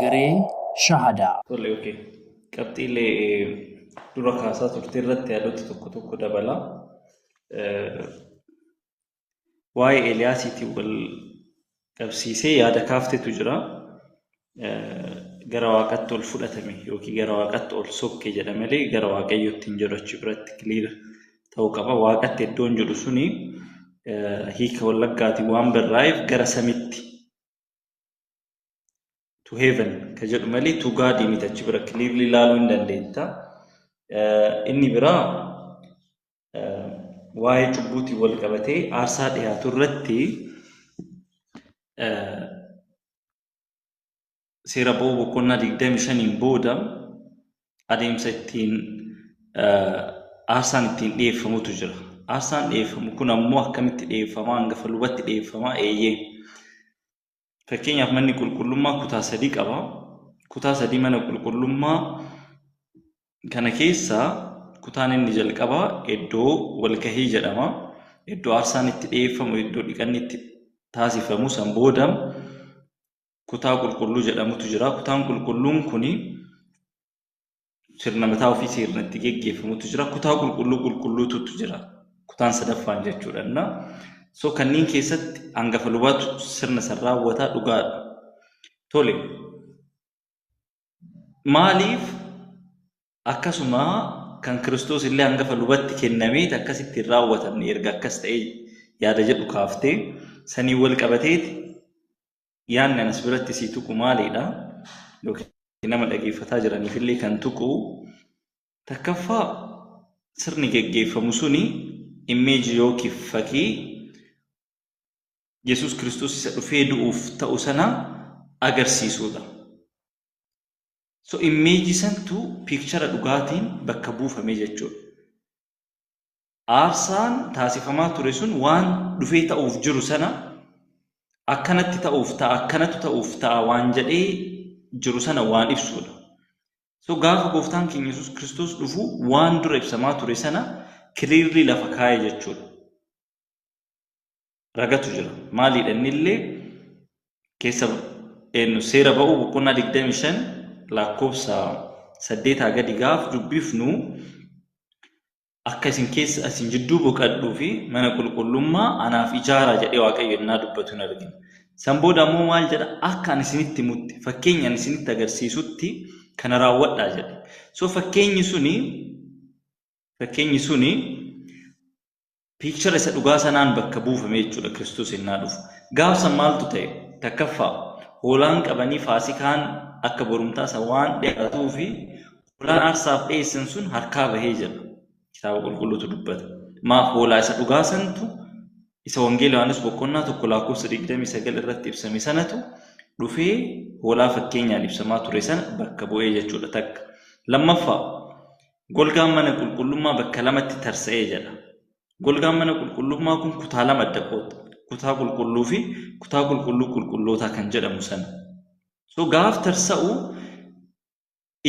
Garee Shahadaa. Tole, okay. Qabxiilee dura kaasaa turte irratti yaadota tokko tokko dabala. Waa'ee Eeliyaasiitiin wal qabsiisee yaada kaaftetu jira. Gara waaqatti ol fudhatame yookiin gara waaqatti ol sokke jedha malee gara waaqayyootti hin jedhu, achi biratti clear ta'uu qaba. Waaqatti iddoon jedhu suni hiika wallaggaatiin waan barraa'eef gara samitti, to heaven ka jedhu malee to God miti, achi bira clearly ilaaluu hin dandeetta. Inni biraa waa'ee cubbuutiin wal qabatee aarsaa dhiyaatu irratti seera ba'uu boqonnaa 25n booda adeemsa ittiin aarsaan ittiin dhiyeeffamutu jira. Aarsaan dhiyeeffamu kun ammoo akkamitti dhiyeeffamaa? Hangafa lubatti dhiyeeffamaa? Eeyyee. Fakkeenyaaf, manni qulqullummaa kutaa sadii qaba. Kutaa sadii mana qulqullummaa kana keessa kutaan inni jalqabaa iddoo walgahii jedhama. Iddoo aarsaan itti dhiyeeffamu, iddoo dhiqanni itti taasifamu. San booda kutaa qulqulluu jedhamutu jira. Kutaan qulqulluun kuni sirna mataa ofii sirna itti geggeeffamutu jira. Kutaa qulqulluu qulqulluutu jira. Kutaan sadaffaan jechuudha. So kanneen keessatti hangafa lubaatu sirna san raawwataa, dhugaadha. Tole. Maaliif akkasuma kan Kiristoos illee hangafa lubatti kennamee akkasitti hin raawwatamne erga akkas ta'ee yaada jedhu kaaftee, sanii wal qabateeti yaadni anas biratti sii tuqu maalidha? Yookiin nama dhageeffataa jiraniif illee kan tuqu, takkaffaa, sirni geggeeffamu suni image yookiin fakkii Yesuus Kiristoos isa dhufee du'uuf ta'u sana agarsiisudha. So image santu picture dhugaatiin bakka buufame jechuudha. Aarsaan taasifamaa ture sun waan dhufee ta'uuf jiru sana, akkanatti ta'uuf ta'a, akkanatu ta'uuf ta'a waan jedhee jiru sana waan ibsudha. So gaafa gooftaan keenya Yesuus Kiristoos dhufu waan dura ibsamaa ture sana clearly lafa kaa'e jechuudha. Ragatu jira. Maaliidha inni illee? Keessa eenyu, seera ba'uu boqonnaa 25 lakkoofsa 8 gadi gaaf dubbifnu, akka isin keessa isin jidduu boqadhuu fi mana qulqullummaa anaaf ijaaraa jedhee Waaqayyo innaa dubbatu hin argina. San booda ammoo maal jedha? Akka ani isinitti himutti, fakkeenya ani isinitti agarsiisutti kana raawwadhaa jedhe. So fakkeenyi suni picture isa dhugaa sanaan bakka buufame jechuudha Kiristoos innaa dhufu. Gaafsan maaltu ta'e? Takkaffaa, hoolaan qabanii faasikaan akka borumtaa isa waan dhiyaatuu fi hoolaan aarsaaf dhiyeessan sun harkaa bahee jira. Kitaaba qulqulluutu dubbata. Maaf? Hoolaa isa dhugaa santu, isa Wangeela Yohaannis boqonnaa 1 lakkoofsa 29 irratti ibsame sanatu dhufee hoolaa fakkeenyaan ibsamaa ture sana bakka bu'ee jechuudha takka. Lammaffaa, golgaan mana qulqullummaa bakka lamatti tarsa'ee jedha. Golgaan mana qulqullummaa kun kutaa lama adda qoota. Kutaa qulqulluu fi kutaa qulqulluu qulqullootaa kan jedhamu sana. So gaaf tarsa'u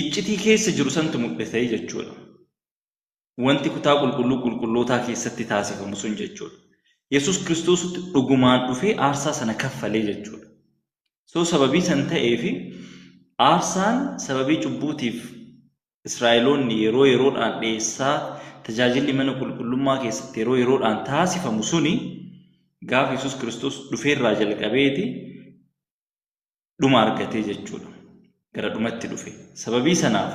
iccitii keessa jiru santu mul'ate jechuudha. Wanti kutaa qulqulluu qulqullootaa keessatti taasifamu sun jechuudha. Yesuus Kiristoositti dhugumaan dhufee aarsaa sana kaffalee jechuudha. So sababii san ta'eefi aarsaan sababii cubbuutiif Israa'eloonni yeroo yeroodhaan dhiyeessaa, tajaajilli mana qulqullummaa keessatti yeroo yeroodhaan taasifamu suni gaafa Yesuus Kiristoos dhufeerraa jalqabeeti dhuma argatee jechuudha. Gara dhumatti dhufe. Sababii sanaaf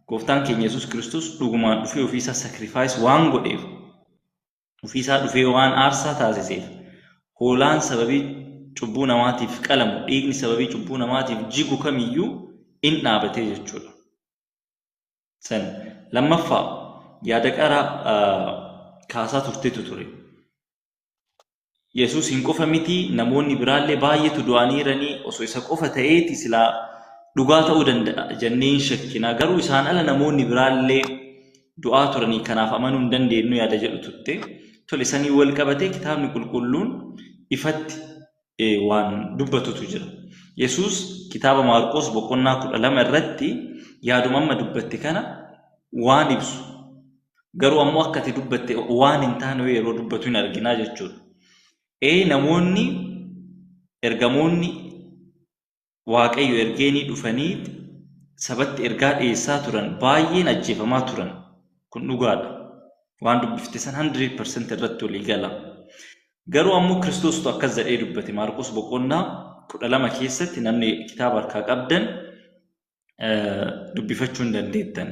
gooftaan keenya Yesuus Kiristoos dhugumaan dhufee ofiisaa sacrifice waan godheef, ofiisaa dhufee waan aarsaa taasiseef, hoolaan sababii cubbuu namaatiif qalamu, dhiigni sababii cubbuu namaatiif jigu kamiyyuu in dhaabatee jechuudha. San lammaffaa, yaada qara kaasaa turtetu ture. Yesuus hin qofa miti, namoonni biraallee baay'eetu du'aniiranii, osoo isa qofa ta'eeti silaa dhugaa ta'uu danda'a jennee hin shakkinaa, garuu isaan ala namoonni biraallee du'aa turanii, kanaaf amanuu hin dandeenyu yaada jedhu turte. Tole, sanii wal qabatee kitaabni qulqulluun ifatti waan dubbatutu jira. Yesuus kitaaba Maarqos boqonnaa 12 irratti yaaduma amma dubbatte kana waan ibsu. Garuu ammoo akka ati dubbatte waan hin taane yeroo dubbatu hin arginaa jechuudha. Namoonni ergamoonni Waaqayyo ergeenii dhufanii sabatti ergaa dhiyeessaa turan baay'een ajjeefamaa turan. Kun dhugaadha. Waan dubbifte san 100% irratti walii gala. Garuu ammoo Kiristoostu akkas jedhee dubbate. Maarqos boqonnaa 12 keessatti namni kitaaba harkaa qabdan dubbifachuu hin dandeettan.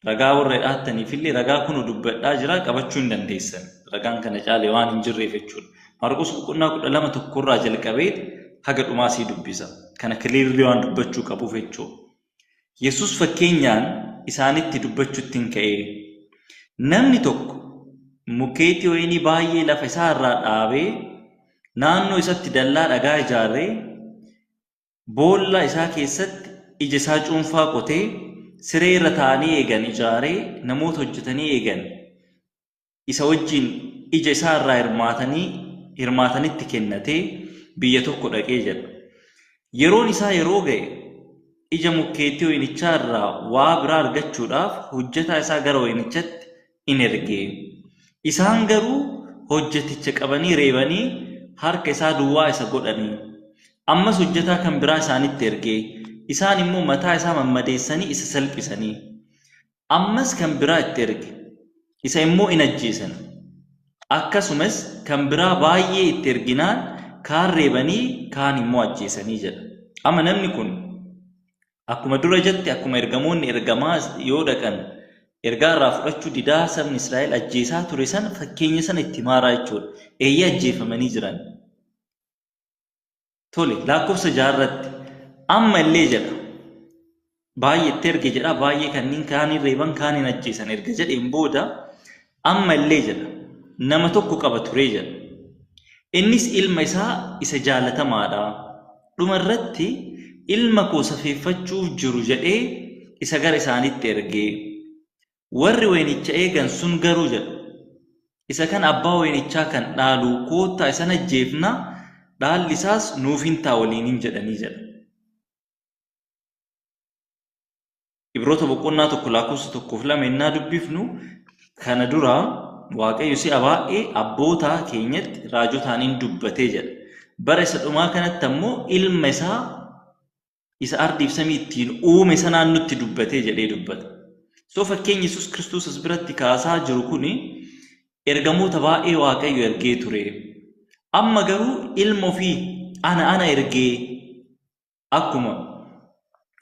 Ragaa warra dhaattaniifillee ragaa kun dubbadhaa jira qabachuu hin dandeessan. Ragaan kana caale waan hin jirreef jechuudha. Maarqos boqonnaa 12 tokkorraa jalqabee haga dhumaa sii dubbisa. Kana clearly waan dubbachuu qabuuf jechuudha. Yesuus fakkeenyaan isaanitti dubbachuutti hin ka'ee. Namni tokko mukeetii wayinii baay'ee lafa isaa irraa dhaabee naannoo isatti dallaa dhagaa ijaaree boolla isaa keessatti ija isaa cuunfaa qotee siree irra taa'anii eegan ijaaree namoota hojjetanii eegan isa wajjin ija isaa irraa hirmaatanitti kennatee biyya tokko dhaqee jedha. Yeroon isaa yeroo ga'e ija mukeetii wayinichaa irraa waa biraa argachuudhaaf hojjetaa isaa gara wayinichatti in erge. Isaan garuu hojjeticha qabanii reebanii harka isaa duwwaa isa godhanii. Ammas hojjetaa kan biraa isaanitti erge. Isaan immoo mataa isaa mammadeessanii isa salphisanii. Ammas kan biraa itti erge. Isa immoo in ajjeesan. Akkasumas kan biraa baay'ee itti erginaan kaan reebanii kaan immoo ajjeesanii jedha. Amma namni kun akkuma dura jette akkuma ergamoonni ergamaa yoo dhaqan ergaa irraa fudhachuu didaa sabni Israa'el ajjeesaa ture sana fakkeenya sana itti maaraa jechuudha. Eeyyee ajjeefamanii jiran. Tole lakkoofsa 6 amma illee jedha. Baay'ee itti erge jedha baay'ee kanneen kaaniin reeban kaaniin ajjeesan erga jedheen booda amma illee jedha. Nama tokko qaba ture jedha. Innis ilma isaa isa jaalatamaadha. Dhuma irratti ilma koo safeeffachuuf jiru jedhee isa gara isaanitti erge. Warri wayinicha eegan sun garuu jedha. Isa kan abbaa wayinichaa kan dhaalu koottaa isan ajjeefna dhaalli isaas nuuf hin ta'a waliin hin jedhanii jedha. Ibroota boqonnaa 1 lakkoofsa 1 fi 2 innaa dubbifnu kana dura Waaqayyo si'a baay'ee abboota keenyatti raajotaan hin dubbatee jedha. Bara isa dhumaa kanatti ammoo ilma isaa isa ardiif samii ittiin uume sanaan nutti dubbatee jedhee dubbata. So fakkeenya Yesuus Kiristoos as biratti kaasaa jiru kuni ergamoota baay'ee Waaqayyo ergee ture. Amma garuu ilma ofii ana ergee akkuma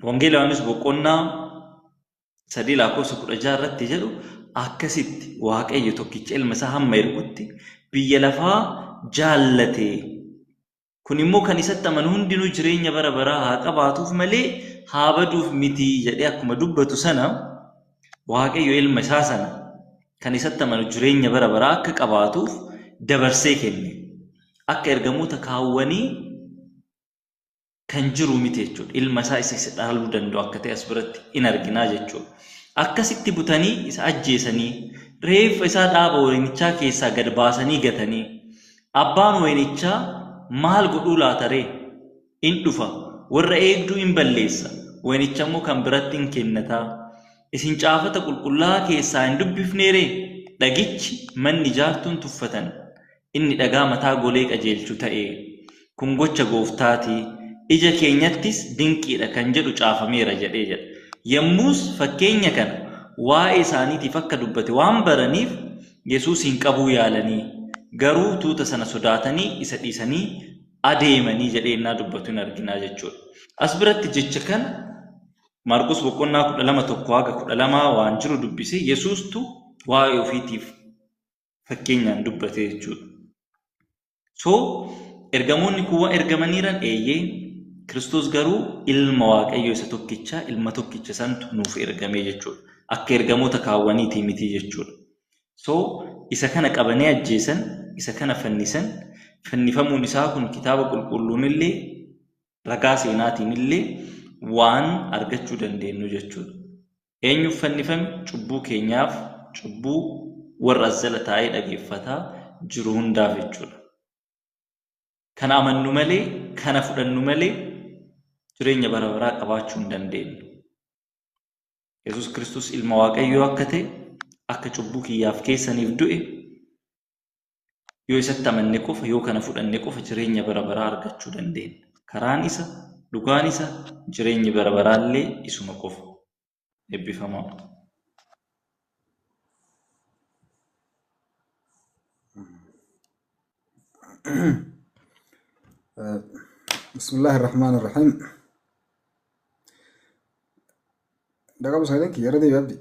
Wangeela Yohaannis boqonnaa 3 lakkoofsa 16 irratti jedhu akkasitti Waaqayyo tokkicha ilma isaa hamma ergutti biyya lafaa jaallate. Kun immoo kan isatti amanu hundinuu jireenya bara baraa haa qabaatuuf malee haa baduuf miti jedhee akkuma dubbatu sana Waaqayyo ilma isaa sana kan isatti amanu jireenya bara baraa akka qabaatuuf dabarsee kenne. Akka ergamoota kaawwanii kan jiru miti jechuudha. Ilma isaa isa isa dhaaluu danda'u akka ta'e as biratti in arginaa jechuudha. Akkasitti butanii isa ajjeesanii reeffa isaa dhaaba wayinichaa keessaa gad baasanii gatanii abbaan wayinichaa maal godhuu laata ree? In dhufa warra eegduu in balleessa wayinicha immoo kan biratti in kennataa. Isin caafata qulqullaa'aa keessaa hin dubbifnee ree? Dhagichi manni ijaartuun tuffatan inni dhagaa mataa golee qajeelchu ta'e. Kun gocha gooftaatii. Ija keenyattis dinqiidha kan jedhu caafameera jedhee jedha. Yommus fakkeenya kana waa'ee isaaniitiif akka dubbate waan baraniif Yesuusin qabuu yaalanii garuu tuuta sana sodaatanii isa dhiisanii adeemanii jedhee innaa dubbatu hin arginaa jechuudha. As biratti jecha kana Maarqos boqonnaa 12 1 haga 12 waan jiru dubbise Yesuustu waa'ee ofiitiif fakkeenyaan dubbate jechuudha. So ergamoonni kuuwwan ergamaniiran eeyyee Kiristoos garuu ilma Waaqayyoo isa tokkicha ilma tokkicha santu nuuf ergame jechuudha. Akka ergamoota kaawwaniitii miti jechuudha. So isa kana qabanii ajjeesan, isa kana fannisan, fannifamuun isaa kun kitaaba qulqulluun illee ragaa seenaatiin illee waan argachuu dandeenyu jechuudha. Eenyuuf fannifame? Cubbuu keenyaaf, cubbuu warra as jala taa'ee dhageeffataa jiru hundaaf jechuudha. Kana amannu malee, kana fudhannu malee jireenya bara baraa qabaachuu hin dandeenyu. Yesuus Kiristoos ilma Waaqayyoo akka ta'e, akka cubbuu kiyyaaf keessaniif du'e, yoo isatti amanne qofa, yoo kana fudhanne qofa jireenya bara baraa argachuu dandeenya. Karaan isa, Dhugaan isa, jireenyi bara baraallee isuma qofa. Eebbifamaa. بسم الله الرحمن الرحيم. Dhaqabu sagaleen kiyya irra deebi'e abdi.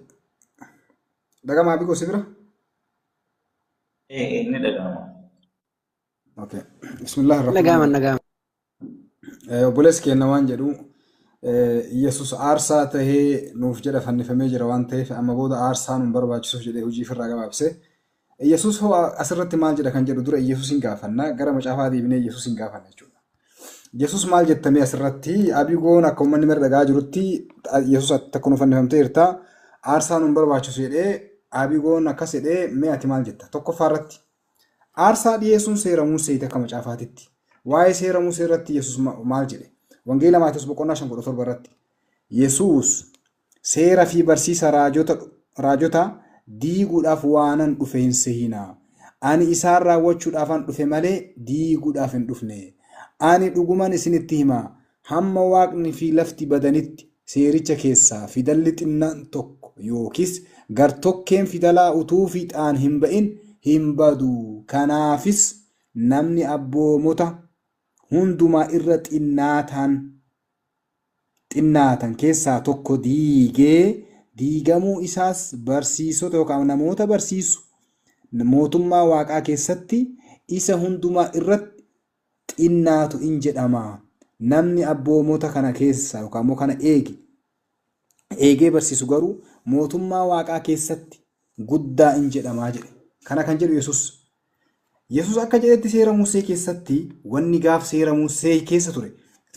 Dhaqamaa abbi gosi bira? Inni dhaga'ama. Okay. بسم الله الرحمن Dhaga'ama dhaga'ama. Obboleessi keenya waan jedhu Yesus aarsaa tahee nuuf jedha fannifamee jira waan ta'eef amma booda aarsaa nuun barbaachisuuf jedhee hojii ofirraa gabaabse. Yesus hoo asirratti maal jedha kan jedhu dura Yesus hin gaafanna, gara macaafaa deebinee Yesus hin gaafanna jechuudha. Yesus maal jettamee asirratti abigoon akka uummanni mara dhagaa jirutti Yesus takka nuuf fannifamtee jirta, aarsaa nuun barbaachisu jedhee abigoon akkas jedhee, mee ati maal jetta? Tokkoffaa irratti aarsaa dhiyeessuun seera Museeti akka macaafaatitti. Waa'ee seera Musee irratti Yesus maal jedhe? Wangeela Maatewos boqonnaa 5:17 irratti. Yesus seera fi barsiisa raajota diiguudhaaf waanan dhufe hin sehinaa. Ani isaan raawwachuudhaafan dhufe malee diiguudhaaf hin dhufne. Ani dhuguman isinitti hima. Hamma waaqni fi lafti badanitti seericha keessaa fidalli xinnaan tokko yookiis gartokkeen fidalaa utuu fiixaan hin ba'in hin badu. Kanaafis namni abboomota hundumaa irra xinnaatan keessaa tokko diigee diigamuu isaas barsiisota yookaan namoota barsiisu mootummaa waaqaa keessatti isa hundumaa irratti xinnaatu in jedhama. Namni abboomota kana keessa yookaan immoo kana eegee barsiisu garuu mootummaa waaqaa keessatti guddaa in jedhamaa jedhe. Kana kan jedhu Yesus. Yesus akka jedhetti seera Musee keessatti wanni gaaf seera Musee keessa ture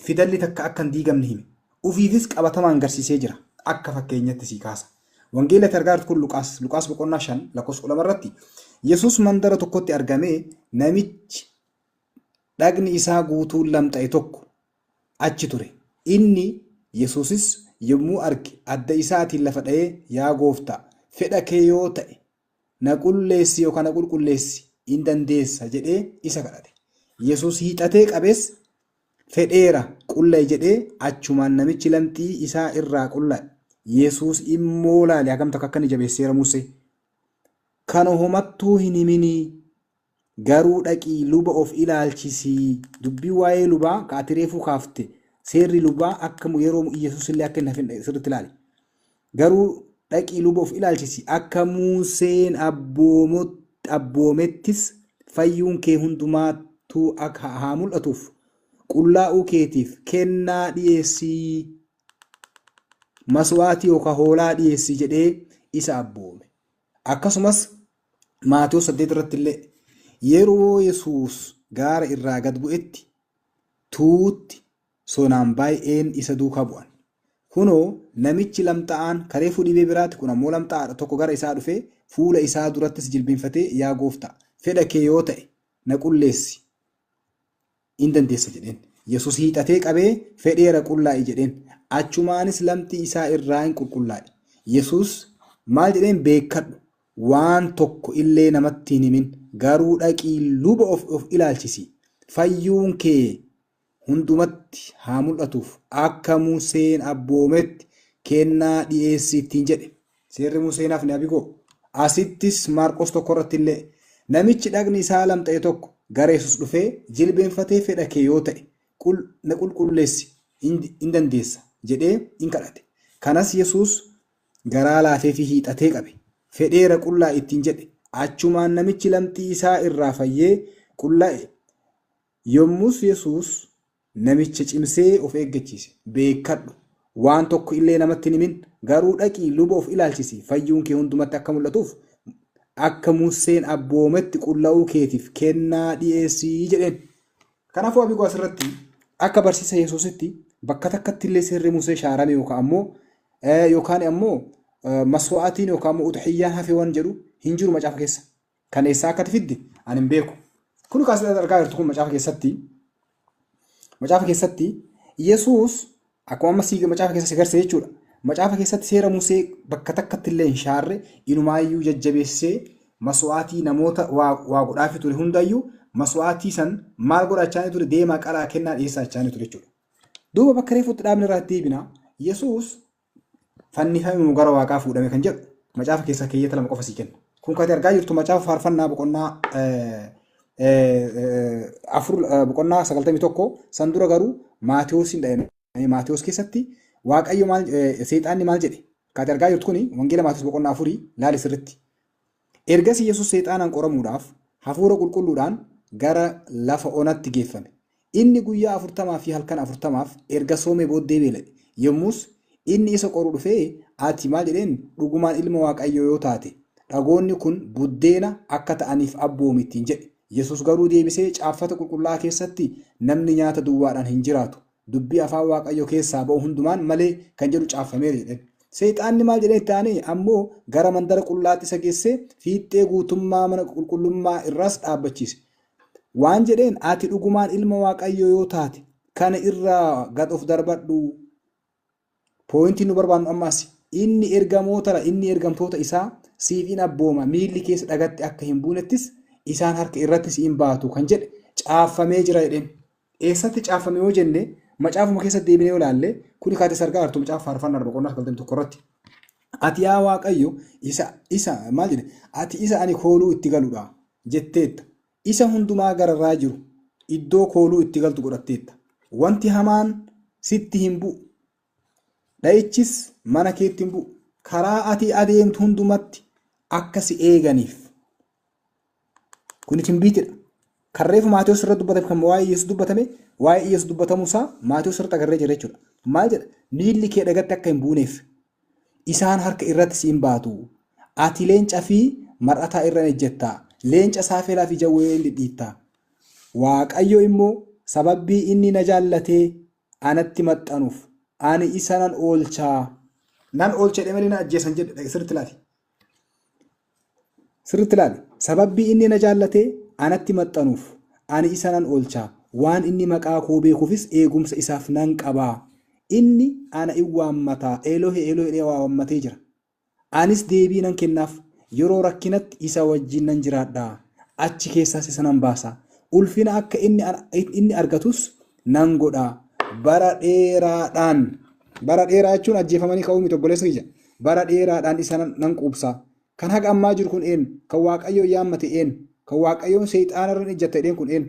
fidalli takka akka hin diigamne hime. Ufiifis qabatamaan garsiisee jira. Akka fakkeenyatti sii kaasa. Wangeela itti argaa jirtu kun Luqaas boqonnaa 5 lakkoofsa 12 irratti Yesus mandara tokkotti argamee namichi dhagni isaa guutuun lamxa'e tokko achi ture. Inni Yesuusis yommuu arge adda isaatiin lafa dha'ee, yaa gooftaa, fedha kee yoo ta'e na qulleessi yookaan na qulqulleessi in dandeessa jedhee isa kadhate. Yesuus hiixatee qabees fedheera qulla'i jedhee, achumaan namichi lamxii isaa irraa qulla'e. Yesuus immoo laale hagam takka akka inni jabeesseera Musee. Kana homattuu hin himinii, garuu dhaqii luba of ilaalchisii. Dubbii waa'ee lubaa ka ati reefuu kaafte, seerri lubaa akka yeroo Yesuus illee akka hin hafin sirriitti ilaali. Garuu dhaqii luba of ilaalchisi, akka Museen abboomettis fayyuun kee hundumaattuu akka haa mul'atuuf qullaa'uu keetiif kennaa dhiyeessii, maswaatii yookaan hoolaa dhiyeessii jedhee isa abboome. Akkasumas Maatewos 8 irratti illee yeroo Yesuus gaara irraa gad bu'etti tuutti sonaan baay'een isa duukaa bu'an. Kunoo namichi lamxaa'aan kareefuu dhibee biraati, kun ammoo lamxaa'aadha, tokko gara isaa dhufee fuula isaa durattis jilbeenfatee, yaa gooftaa, fedha kee yoo ta'e na qulleessi in dandeessa jedheen. Yesuus hiixatee qabee fedheera qullaa'i jedheen. Achumaanis lamxii isaa irraa hin qulqullaa'e. Yesuus maal jedheen? Beekkadhu, waan tokko illee namatti hin himin, garuu dhaqii luba of ilaalchisi. Fayyuun kee hundumatti haa mul'atuuf akka Museen abboometti kennaa dhiyeessi ittiin jedhe. Seerri Museenaaf ni abigoo. Asittis Maarqos 1 irratti illee namichi dhagni isaa lamxa'e tokko gara Yesuus dhufee jilbeenfatee fedha kee yoo ta'e na qulqulleessi in dandeessa jedhee in kadhate. Kanas Yesuus garaa laafee fi hiixatee qabe. Fedheera qullaa ittiin jedhe. Achumaan namichi lamxii isaa irraa fayyee qullaa'e. Yommus Yesuus namicha cimsee of eeggachiise. Beekkadhu, waan tokko illee namatti hin himin, garuu dhaqii luba of ilaalchisi, fayyuun kee hundumatti akka mul'atuuf akka Museen abboometti qullaa'uu keetiif kennaa dhiyeessii jedheen. Kanaafuu abigoo asirratti akka barsiisa Yesuusitti bakka takkatti illee seerri Musee shaarame yookaan ammoo maswaatiin yookaan ammoo udhiyyaan hafe waan jedhu hin jiru macaafa keessa. Kan eessaa akkati fidde ani hin beeku. Kun kaasee argaa jirtu kun macaafa keessatti Yesuus akkuma amma si macaafa keessa si garsiise jechuudha. Macaafa keessatti seera Musee bakka takkatti illee hin shaarre, inumaayyuu jajjabeessee maswaatii namoota waa godhaafi ture hundayyuu maswaatii san maal godhachaa ture? Deemaa qalaa kennaa dhiyeessachaa ture jechuudha. Duuba bakka reefuutti dhaabni irraa deebina. Yesuus fannifame gara waaqaa fuudhame kan jedhu macaafa keessaa keeyyata 2 qofa sii kenna. Kun kan argaa jirtu macaafa faarfannaa boqonnaa 4 boqonnaa 91 san dura garuu Maatewosiin dha'e. Maatewos keessatti Waaqayyo maal seexaanni maal jedhe? Kan argaa jirtu kuni wangeela Maatewos boqonnaa 4 laali sirritti. Ergasii Yesuus seexaanaan qoramuudhaaf hafuura qulqulluudhaan gara lafa onatti geeffame. Inni guyyaa 40 fi halkan 40 erga soomee booddee beela'e. Yommus inni isa qoru dhufee ati maal jedheen dhugumaan ilma Waaqayyoo yoo taate dhagoonni kun buddeena akka ta'aniif abboomi ittiin jedhe. Yesuus garuu deebisee caaffata qulqullaa'aa keessatti namni nyaata duwwaadhaan hin jiraatu. Dubbii afaan Waaqayyoo keessaa ba'u hundumaan malee kan jedhu caaffameera jedheen. Seexaanni maal jedhee itti aanee ammoo gara mandara qullaatti isa geessee fiixee guutummaa mana qulqullummaa irraas dhaabbachiise. Waan jedheen ati dhugumaan ilma Waaqayyoo yoo taate kana irraa gad of darbadhu. Pooyintiin nu barbaannu ammaas inni ergamoota inni ergamtoota isaa siif in abbooma miilli keessa dhagatti akka hin buunettis isaan harka irratti siin baatu kan jedhe caaffamee jira jedheen. Eessatti caaffame yoo jenne macaafuma keessa deebinee yoo ilaalle kuni kaatee sargaa artu macaafa faarfannaa boqonnaa 91 irratti. Ati yaa Waaqayyo isa maal jedhe ati isa ani kooluu itti galudha jetteetta. Isa hundumaa gararraa jiru iddoo kooluu itti galtu godhatteetta. Wanti hamaan sitti hin bu'u. Dha'ichis mana keetti hin bu'u. Karaa ati adeemtu hundumatti akka si eeganiif. Kuni timbiitidha. Kan reefu Maatewos irratti dubbatame kan waa'ee Yesuus dubbatame waa'ee Yesuus dubbatamuusaa Maatewos irratti agarree jira jechuudha. Maal jedha? Miilli kee dhagatti akka hin buuneef isaan harka irratti si hin baatu. Ati leenca fi mar'ataa irra hin ejjettaa. Leenca saafelaa fi jawwee hin dhidhiittaa. Waaqayyo immoo sababbii inni na jaallatee anatti maxxanuuf ani isa nan oolchaa. Nan oolcha jedhee malee na ajjeesan jedhe sirriitti ilaali. Sirriitti ilaali. Sababbii inni na jaallatee anatti maxxanuuf ani isa nan oolchaa. Waan inni maqaa koo beekuufis eegumsa isaaf nan qabaa. Inni ana in waammataa. Eelohee Eelohee jedhee waammatee jira. Anis deebii nan kennaaf. Yeroo rakkinatti isa wajjin nan jiraadha. Achi keessaas isa nan baasa. Ulfina akka inni argatus nan godha. Bara dheeraadhaan. Bara dheeraa jechuun ajjeefamanii ka'uu miti obboleessa kiyya. Bara dheeraadhaan isa nan quubsa. Kan haga ammaa jiru kun eenyu? Kan Waaqayyoon yaammate eenyu? Kan Waaqayyoon seexaana irra ejjata jedheen kun eenyu?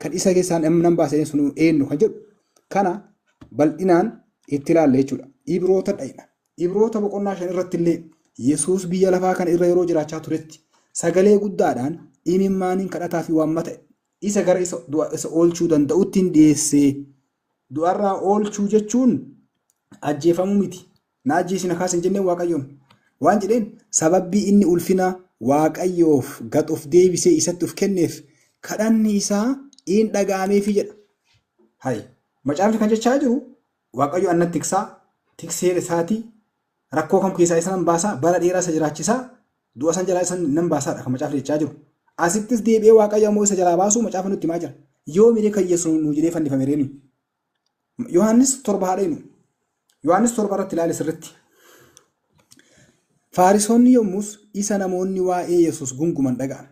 Kan isa keessaan nan baasa jedheen sun eenyu kan jedhu kana bal'inaan itti ilaalla jechuudha. Ibroota dhayina. Ibroota boqonnaa 5 irratti illee Yesuus biyya lafaa kana irra yeroo jiraachaa turetti sagalee guddaadhaan imimmaaniin kadhataa fi waammata isa gara isa oolchuu danda'utti hin dhiyeessee. Du'arraa oolchuu jechuun ajjeefamuu miti. Na ajjeesina kaas hin jenneen Waaqayyoon. Waan jedheen sababbii inni ulfina Waaqayyoof gad of deebisee isatti of kenneef kadhanni isaa in dhaga'ameefi jedha. Hayi macaafni kan jechaa jiru Waaqayyo annan tiksaa tiksee isaatii rakkoo kam keessaa isa nan baasaa bara dheeraa isa jiraachisaa du'a san jalaa isa nan baasaadha kan macaafni jechaa jiru. Asittis deebi'ee Waaqayyo ammoo isa jalaa baasuu macaafa nutti himaa jira. Yoo miree kan Yesuus nu jedhee fannifame reenu. Yohaannis 7 haadha. Yohaannis 7 irratti ilaali sirritti. Faarisoonni yommus isa namoonni waa'ee Yesuus gunguman dhaga'an.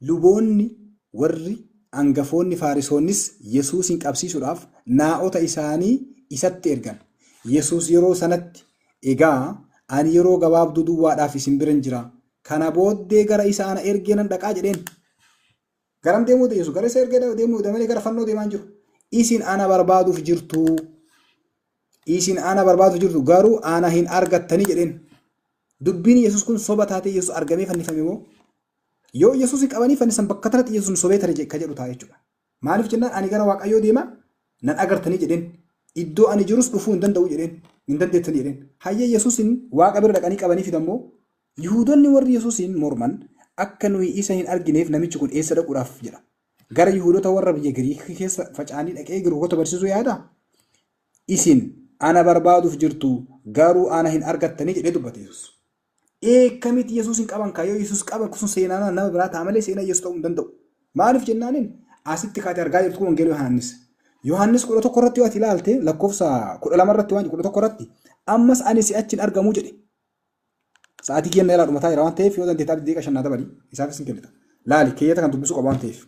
Luboonni warri angafoonni Faarisoonnis Yesuusin qabsiisuudhaaf naa'ota isaanii isatti ergan. Yesuus yeroo sanatti egaa ani yeroo gabaabduu duwwaadhaaf isin biran jira. Kana booddee gara isa ana ergee nan dhaqaa jedheen. Garam deemuu Yesuus gara isa ergee deemuu malee gara fannoo deemaa hin jiru. Isin ana barbaaduuf jirtu. Isin ana barbaaduuf jirtu garuu ana hin argattanii jedheen. Dubbiin Yesuus kun soba taatee Yesuus argamee fannifame moo? Yoo Yesuus qabanii fannisan bakka tanatti Yesuus sobee tare ka jedhu ta'a jechuudha. Maaliif jennaan ani gara Waaqayyoo deema nan agartanii jedheen. Iddoo ani jirus dhufuu hin danda'u jedheen. Hin dandeettanii jedheen. Hayyee Yesuusin Waaqa bira dhaqanii qabanii fidan moo? Yihuudoonni warri Yesuusin morman akka nuyi isa hin argineef namichi kun eessa dhaquudhaaf jedha. Gara Yihuudoota warra biyya Giriikii keessa faca'anii dhaqee Giriikota barsiisuu yaada? Isin ana barbaaduuf jirtu garuu ana hin argattanii jedhee dubbate Yesuus. Eekkamitti Yesuus hin qaban kaa yoo Yesuus qaban sun seenaa nama biraa ta'a malee seenaa Yesuus ta'uu hin danda'u. Maaliif jennaaniin asitti kaatee argaa jirtu kun wangeela Yohaannis. Yohaannis 11 irratti yoo ati ilaalte lakkoofsa 12 irratti waan 11 irratti ammas ani si'achi hin argamuu jedhe. Sa'aatii kenna ilaa dhumataa jira waan ta'eef yoo dandeette abdii daqiiqaa 5 naa dabali isaafis hin kennita. Laali keeyyata kan dubbisuu qaba waan ta'eef.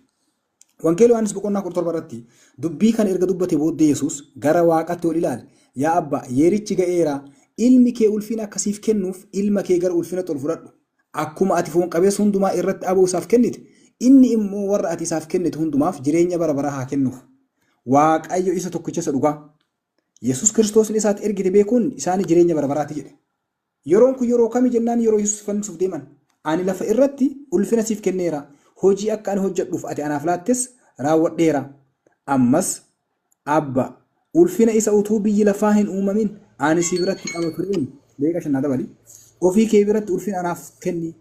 Wangeela Yohaannis boqonnaa 17 irratti dubbii kana erga dubbate booddee Yesuus gara Waaqatti ol ilaale. Yaa Abbaa, yerichi ga'eera. Ilmi kee ulfina akkasiif kennuuf ilma kee gara ulfinatti ol fudhadhu. Akkuma ati foon qabeessa hundumaa irratti aboo isaaf kennite, inni immoo warra ati isaaf kennite hundumaaf jireenya bara baraa haa kennuuf. Waaqayyo isa tokkicha isa dhugaa. Yesuus Kiristoos isaatti ergite beekuun isaanii jireenya bara baraati jedhe. Yeroon kun yeroo kami jennaan yeroo Yesuus fannisuuf deeman. Ani lafa irratti ulfina siif kenneera. Hojii akka ani hojjedhuuf ati anaaf laattes raawwadheera. Ammas Abba, ulfina isa utuu biyyi lafaa hin uumamin ani si biratti qaba tureen beeka shannaa dabali. Ofii kee biratti ulfina anaaf kenni.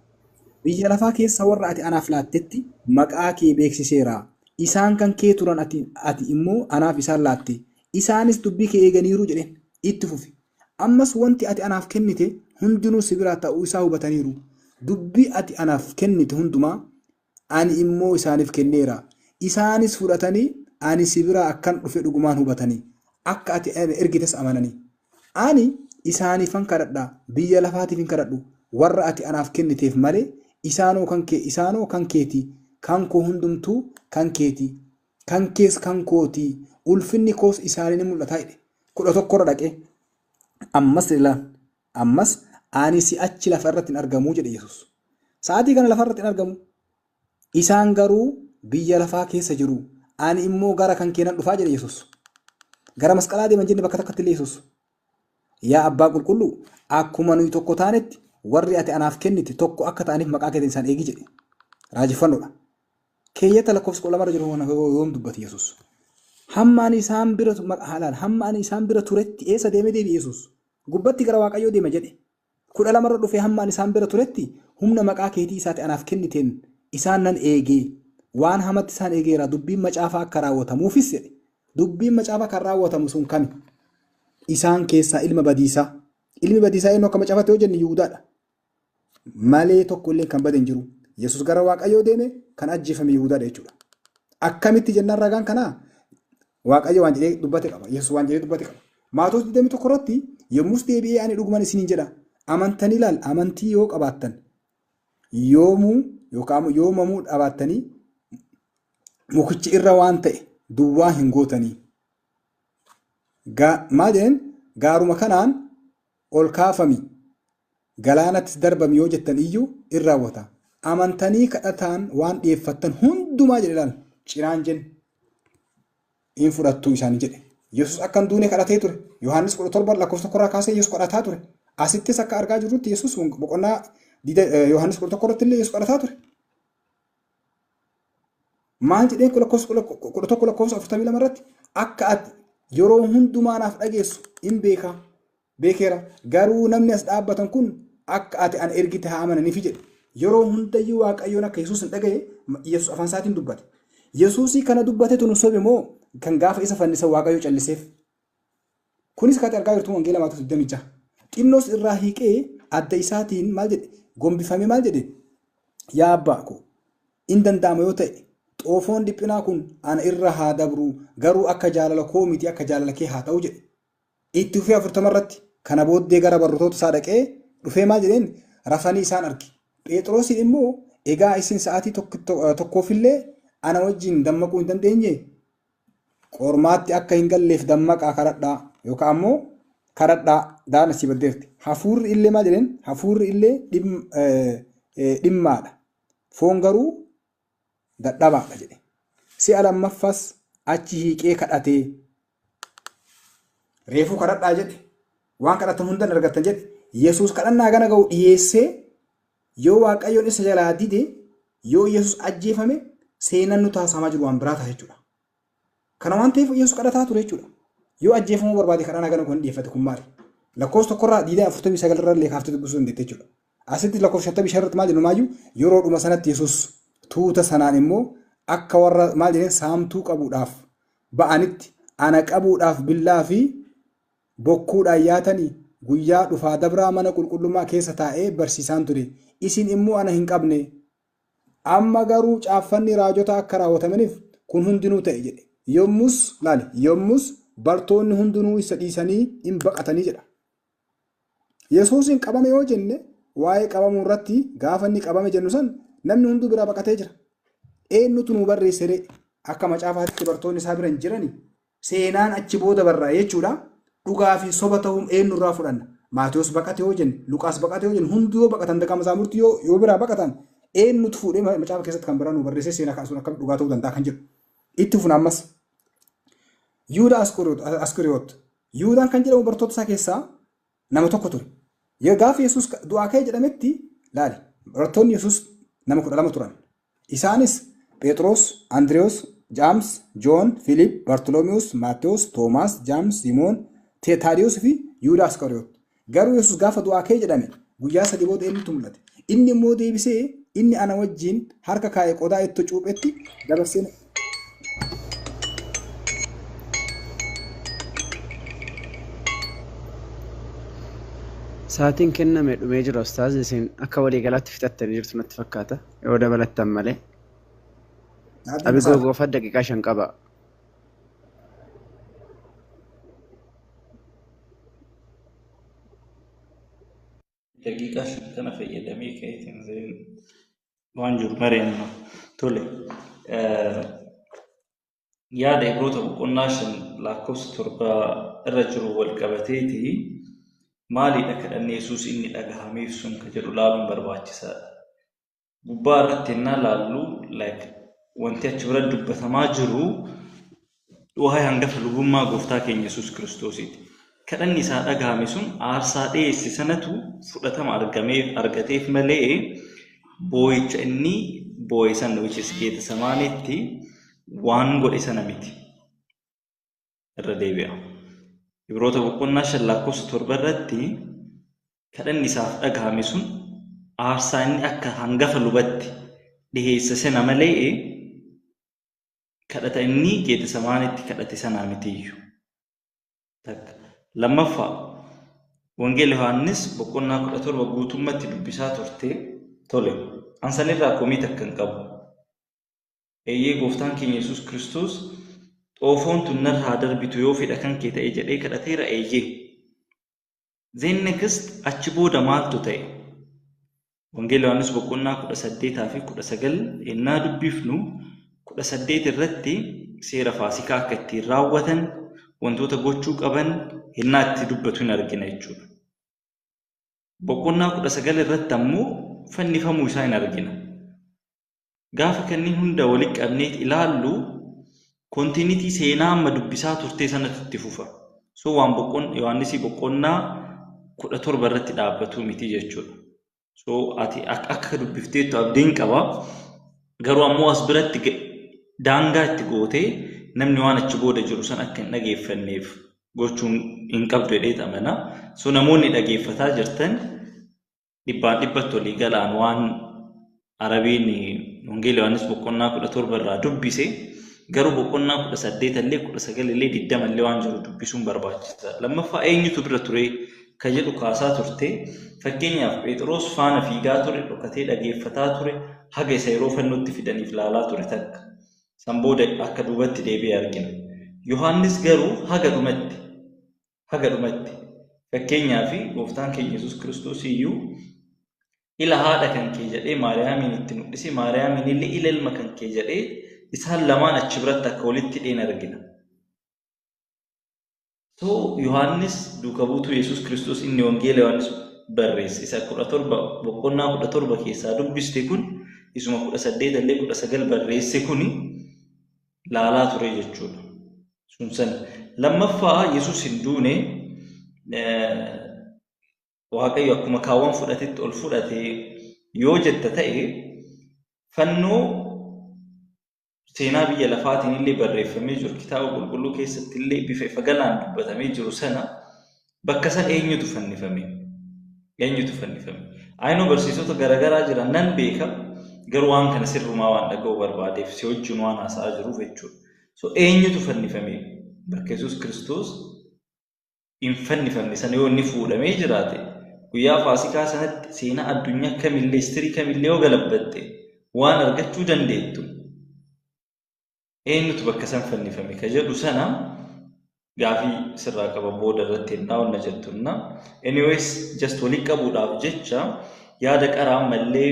Biyya lafaa keessa warra ati anaaf laattetti maqaa kee beeksiseera. Isaan kan kee turan ati immoo anaaf isaan laatte. Isaanis dubbii kee eeganiiru jedheen itti fufi. Ammas wanti ati anaaf kennite hundinuu si biraa ta'uu isaa hubataniiru. Dubbii ati anaaf kennite hundumaa ani immoo isaaniif kenneera. Isaanis fudhatanii ani si biraa akkan dhufe dhugumaan hubatanii. Akka ati ergites amananii. Ani isaaniifan kadhadha, biyya lafaatiif hin kadhadhu. Warra ati anaaf kenniteef malee isaanoo kan keeti. Kan koo hundumtuu kan keeti. Kan kees kan kooti. Ulfinni koos isaanii ni mul'ata jedhe. 11 irra dhaqee. Ammas ilaal. Ammas ani si'achi lafa irratti hin argamu jedhe Yesuus. Sa'aatii kana lafa irratti hin argamu. Isaan garuu biyya lafaa keessa jiru. Ani immoo gara kan keenan dhufaa jedhe Yesuus. Gara masqalaa deeman jenne bakka takkatti illee Yesuus. Yaa Abbaa qulqulluu, akkuma nuyi tokko taanetti warri ati anaaf kennite tokko akka ta'aniif maqaa keetiin isaan eegi jedhe. Raajeffannoodha. Keeyyata lakkoofsa 12 irra jiru kana yoom dubbate Yesuus? Hamma ani isaan bira haalaan hamma ani isaan bira turetti eessa deeme deebi'e Yesuus? Gubbatti gara Waaqayyoo deema jedhe. 12 irra dhufee hamma ani isaan bira turetti humna maqaa keetii isaati anaaf kenniteen isaan nan eegee. Waan hamatti isaan eegeera dubbiin macaafaa akka raawwatamuufis jedhe. Dubbiin macaafaa kan raawwatamu sun kami? Isaan keessaa ilma badiisaa. Ilmi badiisaa eenyu akka macaafatti yoo jenne Yihudaadha. Malee tokko illee kan bade hin jiru. Yesuus gara Waaqayyoo deeme kan ajjeefame Yihudaadha jechuudha. Akkamitti jennaan ragaan kanaa Waaqayyo waan jedhee dubbate qaba. Yesuus waan jedhee dubbate qaba. Maatoos 21 irratti yommus deebi'ee ani dhuguman isiniin jedha. Amantanii ilaal amantii yoo qabaattan yoomuu yookaan yoomamuu dhabaattanii mukichi irra waan ta'e duwwaa hin gootanii. Maal jedheen gaaruma kanaan ol kaafami galaanattis darbami yoo jettan iyyuu in raawwata. Amantanii kadhataan waan dhiyeeffattan hundumaa jedhe ilaal cinaan jenne in fudhattuu isaanii jedhe. Yesuus akka hin duune kadhatee ture. Yohaannis 17 lakkoofsa 1 irraa kaasee Yesuus kadhataa ture. Asittis akka argaa jirrutti Yesuus boqonnaa Yohaannis 11 irratti illee Yesuus kadhataa ture. Maal jedhee lakkoofsa 11 lakkoofsa 42 irratti akka ati yeroo hundumaa naaf dhageessu in beeka beekeera. Garuu namni as dhaabbatan kun akka ati ana ergite haa amananiif jedhe. Yeroo hundayyuu Waaqayyoon akka Yesuus hin dhagaye Yesuus afaan isaatiin dubbate. Yesuusii kana dubbatetu nu sobe moo kan gaafa isa fannisa Waaqayyo calliseef? Kunis kan argaa jirtu Wangeela Maatewos 26. Xinnoos irraa hiiqee adda isaatiin maal jedhe? Gombifamee maal jedhe? Yaa Abbaa ko, in danda'ama yoo ta'e xoofoon dhiphinaa kun ana irra haa dabru, garuu akka jaalala koo miti akka jaalala kee haa ta'u jedhe. Itti fufee 40 irratti kana booddee gara bartoota isaa dhaqee dhufee maal jedheen? Rafanii isaan arge. Phexrosiin immoo egaa isin sa'aatii tokkoofillee ana wajjin dammaquu hin dandeenye? Qormaatti akka hin galleef dammaqaa kadhadhaa yookaan ammoo kadhadhaa daan asii baddeerti. Hafuurri illee maal jedheen? Hafuurri illee dhimmaadha. Foon garuu dadhabaadha jedhe. Si'a lammaffaas achi hiiqee kadhatee reefuu kadhadhaa jedhe. Waan kadhatan hundan argattan jedhe. Yesuus kadhannaa gana ga'u dhiyeessee yoo Waaqayyoon isa jalaa dide yoo Yesuus ajjeefame seenan nu taasifamaa jiru waan biraa ta'a jechuudha. Kana waan ta'eef Yesuus kadhataa ture jechuudha. Yoo ajjeefamuu barbaade kadhannaa gana kun dhiyeeffate kun maali? Lakkoofsa tokkorraa 49 irra illee kaaftee dubbisuu dandeette jechuudha. Asitti lakkoofsa 55 irratti maal jennu maayyuu yeroo dhuma sanatti Yesuus tuuta sanaan immoo akka warra maal jedheen saamtuu qabuudhaaf ba'anitti ana qabuudhaaf billaa fi bokkuudhaan yaatanii guyyaa dhufaa dabraa mana qulqullummaa keessa taa'ee barsiisaan ture. Isin immoo ana hin qabne. Amma garuu caaffanni raajota akka raawwatamaniif kun hundinuu ta'e jedhe. Yommus laali yommus bartoonni hundinuu isa dhiisanii hin baqatanii jedha. Yesuusin qabame yoo jenne waa'ee qabamuu irratti gaafa inni qabame jennu san namni hunduu biraa baqatee jira. Eenyutu nu barreesse ree? Akka macaafaatti bartoonni isaa bira hin jirani. Seenaan achi booda barraa'e jechuudha. Dhugaa fi soba ta'uun eenyurraa fudhanna? Maatiyus baqate yoo jenne, Luqaas baqate yoo jenne, hundi yoo baqatan daqa mazaamurti yoo biraa baqatan eenyutu fuudhee macaafa keessatti kan biraa nu barreessee seenaa kan sun akkam dhugaa ta'uu danda'a kan jedhu. Itti fufna ammas. Yihudaa Askariyoot. Yihudaan kan jedhamu bartoota isaa keessaa nama tokko ture. Gaafa Yesuus du'aa ka'e jedhametti laali. Barattoonni Yesuus nama 12 turan. Isaanis Phexros, Andreos, Jaams, Joon, Filip, Bartolomeus, Maatewos, Toomaas, Jaams, Simoon, Taadiyoos fi Yihudaa Askariyoot. Garuu Yesuus gaafa du'aa ka'e jedhame guyyaa 3 booda eenyutu mul'ate? Inni immoo deebisee inni ana wajjin harka kaa'e qodaa itti cuuphetti dabarsee. Sa'aatiin kenname dhumee jira ustaaz, isin akka waliigalaatti fixattanii jirtu natti fakkaata yoo dabalattan malee. Abigoo goofa daqiiqaa 5 qaba. Daqiiqaa 5 kana fayyadamee ka'eetiin waan jiru mari'anna. Tole. Yaada Ibroota boqonnaa 5 lakkoofsa 7 irra jiru wal qabateeti maalidha kadhanni Yesuus inni dhagahameef sun ka jedhu laaluun barbaachisaadha. Gubbaa irratti innaa laallu like wanti achi bira dubbatamaa jiru waa'ee hangafa lubummaa gooftaa keenya Yesuus Kiristoosiiti. Kadhanni isaa dhagahame sun aarsaa dhiyeesse sanatu fudhatama argateef malee boo'icha inni boo'e sana which is Geetsemaanitti waan godhe sana miti. Irra deebi'a. Ibroota boqonnaa 5 lakkoofsa 7 irratti kadhanni isaaf dhagahame sun aarsaa inni akka hangafa lubatti dhiheesse sana malee kadhata inni Geetsemaanitti kadhate sanaa mitiyyuu. Takka. Lammaffaa Wangeela Yohaannis boqonnaa 17 guutummatti dubbisaa turte. Tole. An sanirraa komii takka hin qabu. Eeyyee gooftaan keenya Yesuus Kiristoos xoofoon tun narraa darbitu yoo fedha kan kee ta'e jedhee kadhateera eeyyee. Then next achi booda maaltu ta'e? Wangeela Yohaannis boqonnaa 18 fi 19 ennaa dubbifnu 18 irratti seera Faasikaa akka ittiin raawwatan wantoota gochuu qaban ennaa itti dubbatu hin argina jechuudha. Boqonnaa 19 irratti ammoo fannifamuu isaa hin argina. Gaafa kanneen hunda walitti qabnee ilaallu kontiinitii seenaa amma dubbisaa turtee sanatti itti fufa. So waan Yohaannisii boqonnaa 17 irratti dhaabbatu miti jechuudha. So ati akka dubbifteettu abdiin qaba. Garuu ammoo as biratti daangaa itti gootee namni waan achi booda jiru san akka hin dhageeffanneef gochuun hin qabdu jedhee amana. So namoonni dhageeffataa jirtan dhibbaan dhibbatti walii galaan waan Arabiin Wangeela Yohaannis boqonnaa 17 irraa dubbise garuu boqonnaa 18 illee 19 illee 20 illee waan jiru dubbisuun barbaachisaadha. Lammaffaa eenyutu bira ture ka jedhu kaasaa turte. Fakkeenyaaf Phexros faana fiigaa ture, dhokatee dhageeffataa ture, haga isa yeroo fannootti fidaniif laalaa ture takka. San booda akka duubatti deebi'ee argina. Yohaannis garuu haga dhumatti. Fakkeenyaaf gooftaan keenya Yesuus Kiristoos iyyuu ila haadha kan kee jedhee Maariyaamiin itti mul'ise, Maariyaamiin illee ila ilma kan kee jedhee isaan lamaan achi biratti akka walitti hidheen argina. So Yohaannis duuka buutuu Yesuus Kiristoos inni Wangeela Yohaannis barreesse isa 17 boqonnaa 17 keessaa dubbiste kun isuma 18 illee 19 barreesse kuni laalaa ture jechuudha. Sun san lammaffaa Yesuus hin duune Waaqayyo akkuma kaawwan fudhatetti ol fudhate yoo jetta ta'e fannoo seenaa biyya lafaatiin illee barreeffamee jiru kitaaba qulqulluu keessatti illee bifa ifa galaan dubbatamee jiru sana bakka san eenyutu fannifame? Eenyutu fannifame? Ayinoo barsiisota garaagaraa jiran nan beeka garuu waan kana sirrumaa waan dhaga'uu barbaadeef si wajjin waan haasa'aa jiruuf jechuudha. So eenyutu fannifame? Bakka Yesuus Kiristoos hin fannifamne sana yoo inni fuudhamee jiraate guyyaa Faasikaa sanatti seenaa addunyaa kamillee istirii kamillee yoo galabbatte waan argachuu dandeettu eenyutu bakka san fannifame ka jedhu sana gaafii sirraa qaba booda irratti ennaa wanna jettunna. Anyways just walii qabuudhaaf jecha yaada qaraa ammallee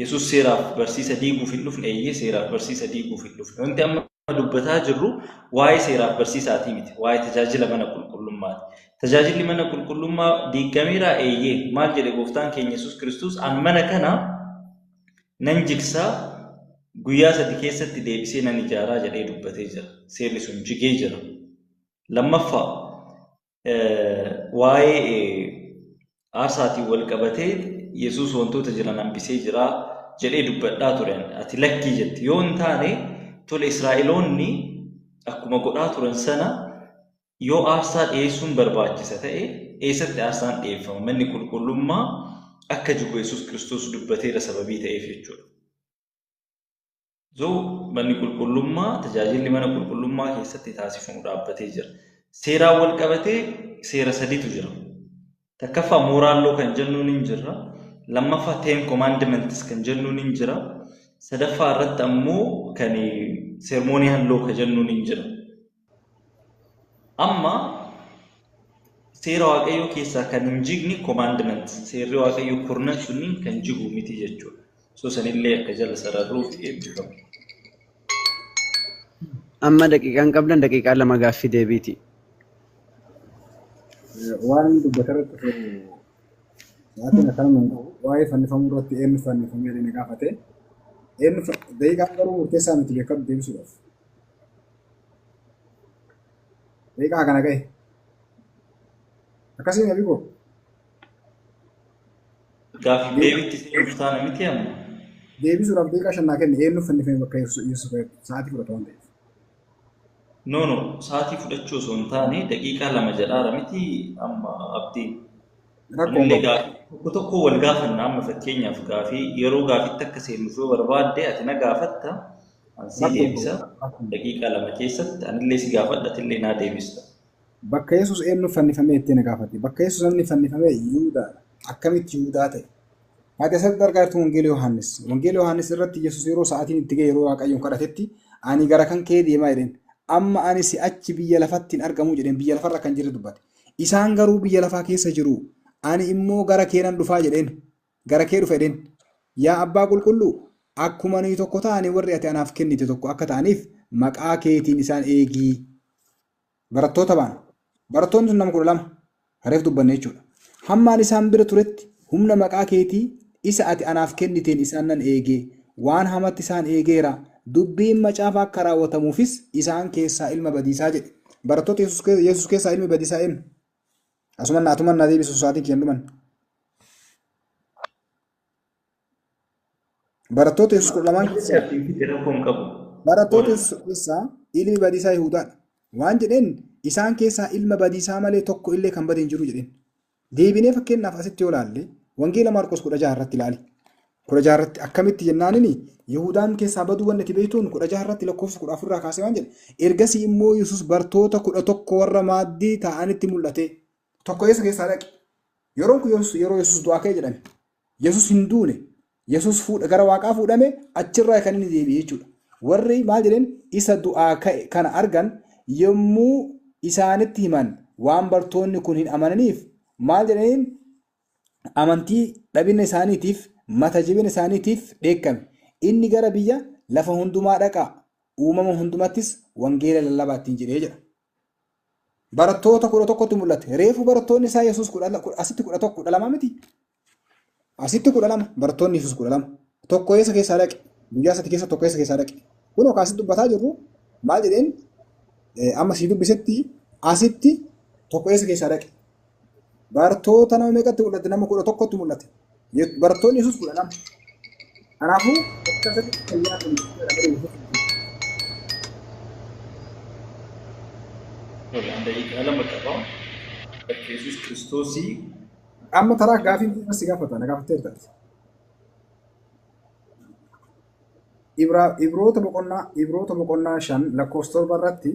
Yesuus seeraaf barsiisa diiguuf hin dhufne, eeyyee seeraaf barsiisa diiguuf hin dhufne. Wanti amma dubbataa jirru waa'ee seeraaf barsiisaatii miti, waa'ee tajaajila mana qulqullummaati. Tajaajilli mana qulqullummaa diigameeraa? Eeyyee. Maal jedhe gooftaan keenya Yesuus Kiristoos? An mana kana nan jigsaa, guyyaa 3 keessatti deebisee nan ijaaraa jedhee dubbatee jira. Seerri sun jigee jira. Lammaffaa, waa'ee aarsaatiin wal qabatee Yesuus wantoota jiran hambisee jira jedhee dubbadhaa ture. Ati lakkii jetti. Yoo hin taane tole, Israa'eloonni akkuma godhaa turan sana yoo aarsaa dhiyeessuun barbaachisa ta'e eessatti aarsaan dhiyeeffama? Manni qulqullummaa akka jigu Yesuus Kiristoos dubbateera sababii ta'eef jechuudha. So manni qulqullummaa, tajaajilli mana qulqullummaa keessatti taasifamu dhaabbatee jira. Seeraan wal qabatee seera sadiitu jira. Takkaffaa moral law kan jennuun hin jira. Lammaffaa ten commandments kan jennuun hin jira. Sadaffaa irratti ammoo kan ceremonial law kan jennuun hin jira. Amma seera Waaqayyoo keessaa kan hin jigne commandments, seerri Waaqayyoo kurnan sunniin kan jigu miti jechuudha. So sanillee akka jala sararruuf eebbifamu. Amma daqiiqaan qabdan daqiiqaa 2 gaaffii deebiiti. Waan inni dubbate irratti sa'aatiin akkana hin qabu. Waa'ee fannifamuu irratti eenyu fannifamee jedhee gaafate. Eenyu daqiiqaan garuu murteessaa miti beekadu deebisuudhaaf. Daqiiqaa kana gahe. Akkasiin Abigoo. Gaaffii deebiitti seenuuf taana miti amma. Deebisuudhaaf daqiiqaa 5 naa kenne, eenyu fannifame bakka Yesuus sa'aatii fudhata waan ta'eef. No, sa'aatii fudhachuu osoo hin taane daqiiqaa 2 jedhaara miti amma abdiin. Rakkoon Anillee qabu. Gaafii tokko tokko wal gaafanna. Amma fakkeenyaaf gaafii yeroo gaafitti akka seennuuf yoo barbaadde ati na gaafatta, an sii Rakkoon qabu. deebisa. Rakkoon qabu. Daqiiqaa 2 keessatti anillee si gaafadha, atillee naa deebista. Bakka Yesuus eenyu fannifamee jettee na gaafate. Bakka Yesuus namni fannifame Yihuudaadha. Akkamitti Yihuudaa ta'e? Ati asirratti argaa jirtu Wangeela Yohaannis. Wangeela Yohaannis irratti Yesuus yeroo sa'aatiin itti ga'e, yeroo Waaqayyoon kadhatetti, ani gara kan kee deemaa jedheen. Amma ani si'achi biyya lafatti hin argamu jedheen, biyya lafarra kan jirre dubbate. Isaan garuu biyya lafaa keessa jiru. Ani immoo gara kee nan dhufaa jedheen. Gara kee dhufa jedheen. Yaa abbaa qulqulluu, akkuma nuyi tokko ta'anii warri ati anaaf kennite tokko akka ta'aniif maqaa keetiin isaan eegii. Barattoota baana. Barattoonni sun nama 12 reef dubbanne jechuudha. Hammaan isaan bira turetti humna maqaa keetii isa ati anaaf kenniteen isaan nan eegee, waan hamatti isaan eegeera, dubbiin macaafa akka raawwatamuufis isaan keessaa ilma badiisaa jedhe. Barattoota Yesuus keessaa ilmi badiisaa eenyu? Asuman atuman na deebisu, sa'aatiin kiyyan dhuman. Barattoota Yesuus 12n keessaa Rakkoon qabu. Barattoota Yesuus keessaa ilmi badiisaa Yihuudaadha. Waan jedheen, isaan keessaa ilma badiisaa malee tokko illee kan bade hin jiru jedheen. Deebinee fakkeenyaaf asitti yoo ilaalle, Wangeela Maarqos 16 irratti ilaali. 16 irratti akkamitti jennaanini, Yihudaan keessaa baduu wanni ati beektuun 16 irratti lakkoofsa 14 irraa kaasee waan jedhe. Ergasii immoo Yesuus bartoota 11 warra maaddii taa'anitti mul'ate. Tokko eessa keessaa dhaqe? Yeroon kun yeroo Yesuus du'aa ka'e jedhame. Yesuus hin duune. Yesuus fuudha gara waaqaa fuudhame, achirraa kan inni deebi'e jechuudha. Warri maal jedheen isa du'aa ka'e kana argan yommuu isaanitti himan, waan bartoonni kun hin amananiif maal jedhaniin, amantii dhabina isaaniitiif, mata jabina isaaniitiif dheekkame. Inni gara biyya lafa hundumaa dhaqaa, uumama hundumattis wangeela lallabaa ittiin jedhee jedha. Barattoota 11tti mul'ate. Reefu barattoonni isaa Yesuus asitti 11, 12 miti. Asitti 12, barattoonni Yesuus 12. Tokko eessa keessaa dhaqe? Guyyaa sadi keessa tokko eessa keessaa dhaqe? Kunoo kaasitti dubbataa jirru maal jedheen, amma sii dubbisetti asitti tokko eessa keessaa dhaqe? Barattoota nama meeqatti mul'ate? Nama 11tti mul'ate. Barattoonni Yesuus 12. Kanaafuu bakka sadiitti fayyaa kan jechuudha. Daqiiqaa 2 qaba. Bakka Yesuus Kiristoosii Amma taraa gaafiin kun si gaafata, na gaafatteerta. Ibroota boqonnaa 5 lakkoofsa 7 irratti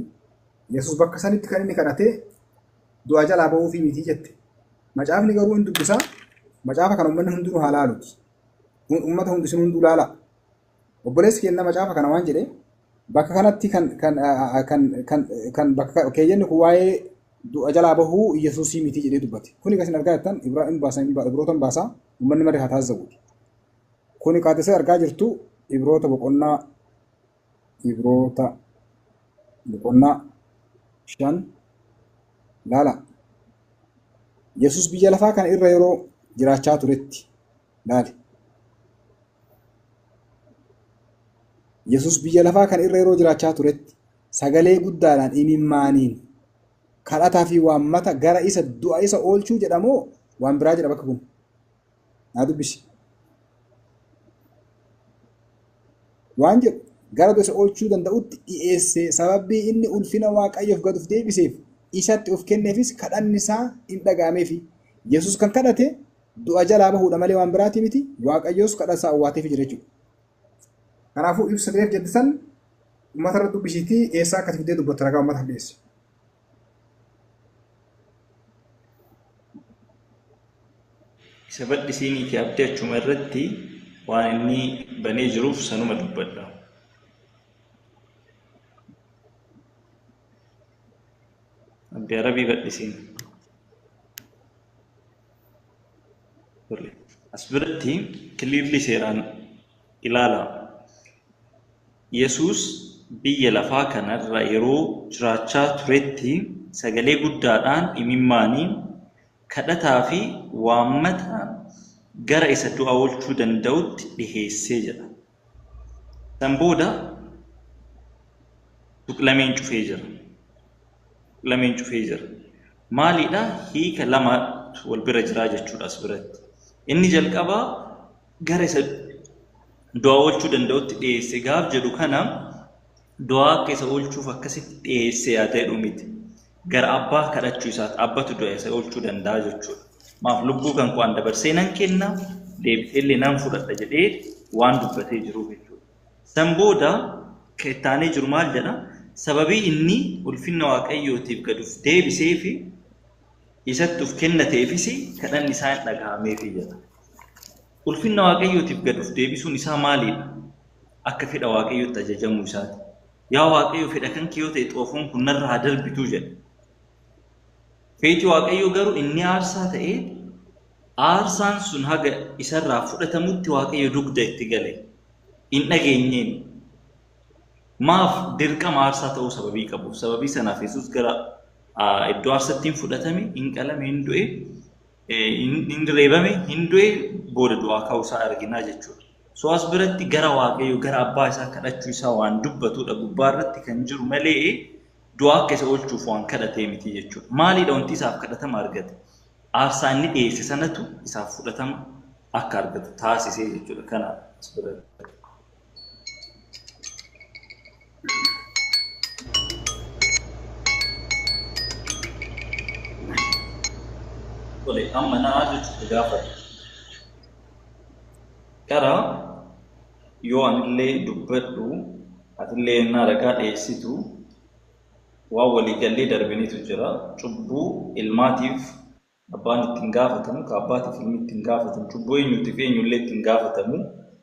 Yesuus bakka sanitti kan inni kadhate du'a jalaa ba'uufii miti jette. Macaafni garuu hin dubbisaa. Macaafa kana uummanni hundinuu haa laaluti. Uummata hundi isin hunduu laala. Obboleessi keenya macaafa kana waan jedhe, bakka kanatti kan bakka keeyyanni kun waa'ee du'a jalaa bahuu Yesuusii miti jedhee dubbate. Kuni kan isin argaa jirtan Ibrootan baasaa, uummanni marri haa taasisamuuti. Kuni qaatesee argaa jirtu Ibroota boqonnaa Ibroota boqonnaa 5 laala. Yesuus biyya lafaa kana irra yeroo jiraachaa turetti laali. Yesuus biyya lafaa kana irra yeroo jiraachaa turetti sagalee guddaadhaan imimmaaniin kadhataa fi waammata gara isa du'a isa oolchuu jedhamoo waan biraa jedha bakka kun. Naa dubbisi. Waan jedhu gara du'a isa oolchuu danda'utti dhiyeesse sababii inni ulfina Waaqayyoof gad of deebiseef isatti of kenneefis kadhanni isaa hin dhaga'ameefi. Yesuus kan kadhate du'a jalaa bahuudha malee waan biraatii miti. Waaqayyoos kadhata isaa owwaateef jira jechuudha. Kanaafuu ibsa reef jette san uummata irra dubbisiitii eessaa akka fiddee dubbatte ragaa uummataaf dhiyeessi. Isa bal'isiiniiti abdii achuma irratti waan inni banee jiruuf sanuma dubbadha. Abdii Arabii bal'isiin. As biratti clearly seeraan ilaala. Yesuus biyya lafaa kanarra yeroo jiraachaa turetti sagalee guddaadhaan imimmaaniin kadhataa fi waammataan gara isa du'a oolchuu danda'utti dhiheessee jedha. San booda tuqlameen cufee jira. Tuqlameen cufee jira. Maalidha? Hiika lamatu wal bira jiraa jechuudha as biratti. Inni jalqabaa gara isa du'a oolchuu danda'utti dhiheesse gaaf jedhu kana du'a akka isa oolchuuf akkasitti dhiheesse yaa ta'edhu miti. Gara abbaa kadhachuu isaati. Abbatu du'a isa oolchuu danda'a jechuudha. Maaf lubbuu kan koo an dabarsee nan kenna deebiseellee nan fudhadha jedhee waan dubbatee jiruuf jechuudha. San booda kan itti aanee jiru maal jedha? Sababii inni ulfinna Waaqayyootiif gad of deebisee fi isatti of kennateefis kadhanni isaa hin dhaga'ameefi jedha. Ulfinna Waaqayyootiif gad of deebisuun isaa maalidha? Akka fedha Waaqayyootti ajajamuu isaati. Yaa Waaqayyo fedha kan kee yoo ta'e xoofoon kun narra haa darbituu jedha. Feeti Waaqayyoo garuu inni aarsaa ta'ee aarsaan sun haga isarraa fudhatamutti Waaqayyo dugda itti gale. Hin dhageenyeen. Maaf dirqama aarsaa ta'uu sababii qabuuf. Sababii sanaaf Yesuus gara iddoo aarsatti hin fudhatame, hin qalame, hin du'e, hin reebame, hin du'e booda du'aa ka'uu isaa arginaa jechuudha. So as biratti gara Waaqayyoo gara abbaa isaa kadhachuu isaa waan dubbatudha gubbaa irratti kan jiru malee du'aa akka isa oolchuuf waan kadhatee miti jechuudha. Maalidha wanti isaaf kadhatama argate? Aarsaa inni dhiyeesse sanatu isaaf fudhatama akka argatu taasisee jechuudha. Kanaaf as biratti. Tole amma naa jechuudha gaafadha. Qara yoo anillee dubbadhu atillee ennaa ragaa dhiyeessitu waan waliigallee darbiniitu jira. Cubbuu ilmaatiif abbaan ittiin gaafatamu, ka abbaatiif ilmi ittiin gaafatamu, cubbuu eenyuutiif eenyullee ittiin gaafatamu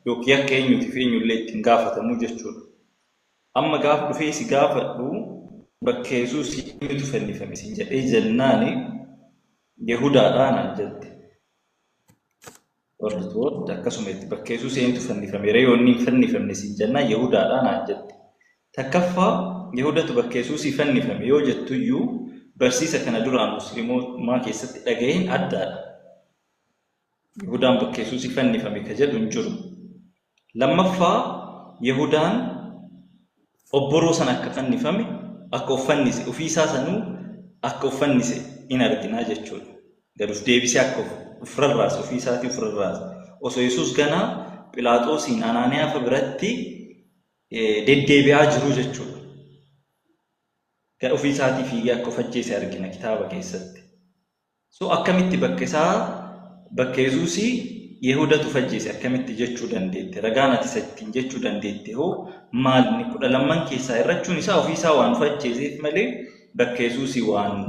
yookiin akka eenyuutiif eenyullee ittiin gaafatamu jechuudha. Amma gaaf dhufee si gaafadhu bakka Yesuus eenyutu fannifame siin jedhee jennaani Yihudaadhaa naan jette. Word to word akkasuma itti bakka Yesuus eenyutu fannifame yoo inni hin fannifamne siin jennaan Yihudaadhaa naan jette. Takkaffaa Yihudatu bakka Yesuusii fannifame yoo jettuyyuu barsiisa kana duraan musliimummaa keessatti dhaga'een addaadha. Yihudaan bakka Yesuusii fannifame ka jedhu hin jiru. Lammaffaa Yihudaan obboroo sana akka fannifame akka of fannise ofiisaa sanuu akka of fannise in arginaa jechuudha. Gad of deebisee akka of rarraase ofiisaatii of rarraase. Osoo Yesuus ganaa Philaaxoosiin Anaaniyaa fa biratti deddeebi'aa jiru jechuudha. Ofiisaatii fiigee akka of ajjeese argina kitaaba keessatti. So akkamitti bakka isaa bakka Yesuusii Yihudatu of ajjeese akkamitti jechuu dandeette? Ragaan ati isa ittiin jechuu dandeette hoo maal inni 12 keessaa hir'achuun isaa ofiisaa waan of ajjeeseef malee bakka Yesuusii waan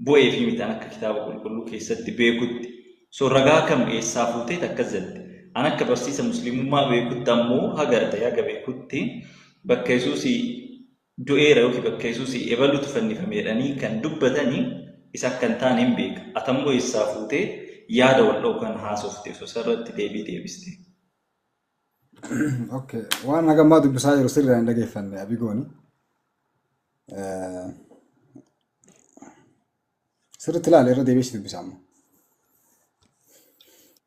bu'ee fi mitan akka kitaaba qulqulluu keessatti beekutti. So ragaa kam eessaa fuuteet akkas jette? An akka barsiisa musliimummaa beekutti ammoo haga ta'e haga beekutti bakka Yesuusii du'eera yookiin bakka Yesuusii ebalutu fannifame jedhanii kan dubbatanii isa akka hin taane hin beeka. Atammoo eessaa fuutee yaada wal dha'u kan haasofte osoo isarratti deebii deebiste. Okay. Waan hagammaa dubbisaa jiru sirriidhaan hin dhageeffanne Abigooni. Sirriitti ilaali irra deebi'ee si dubbisa amma.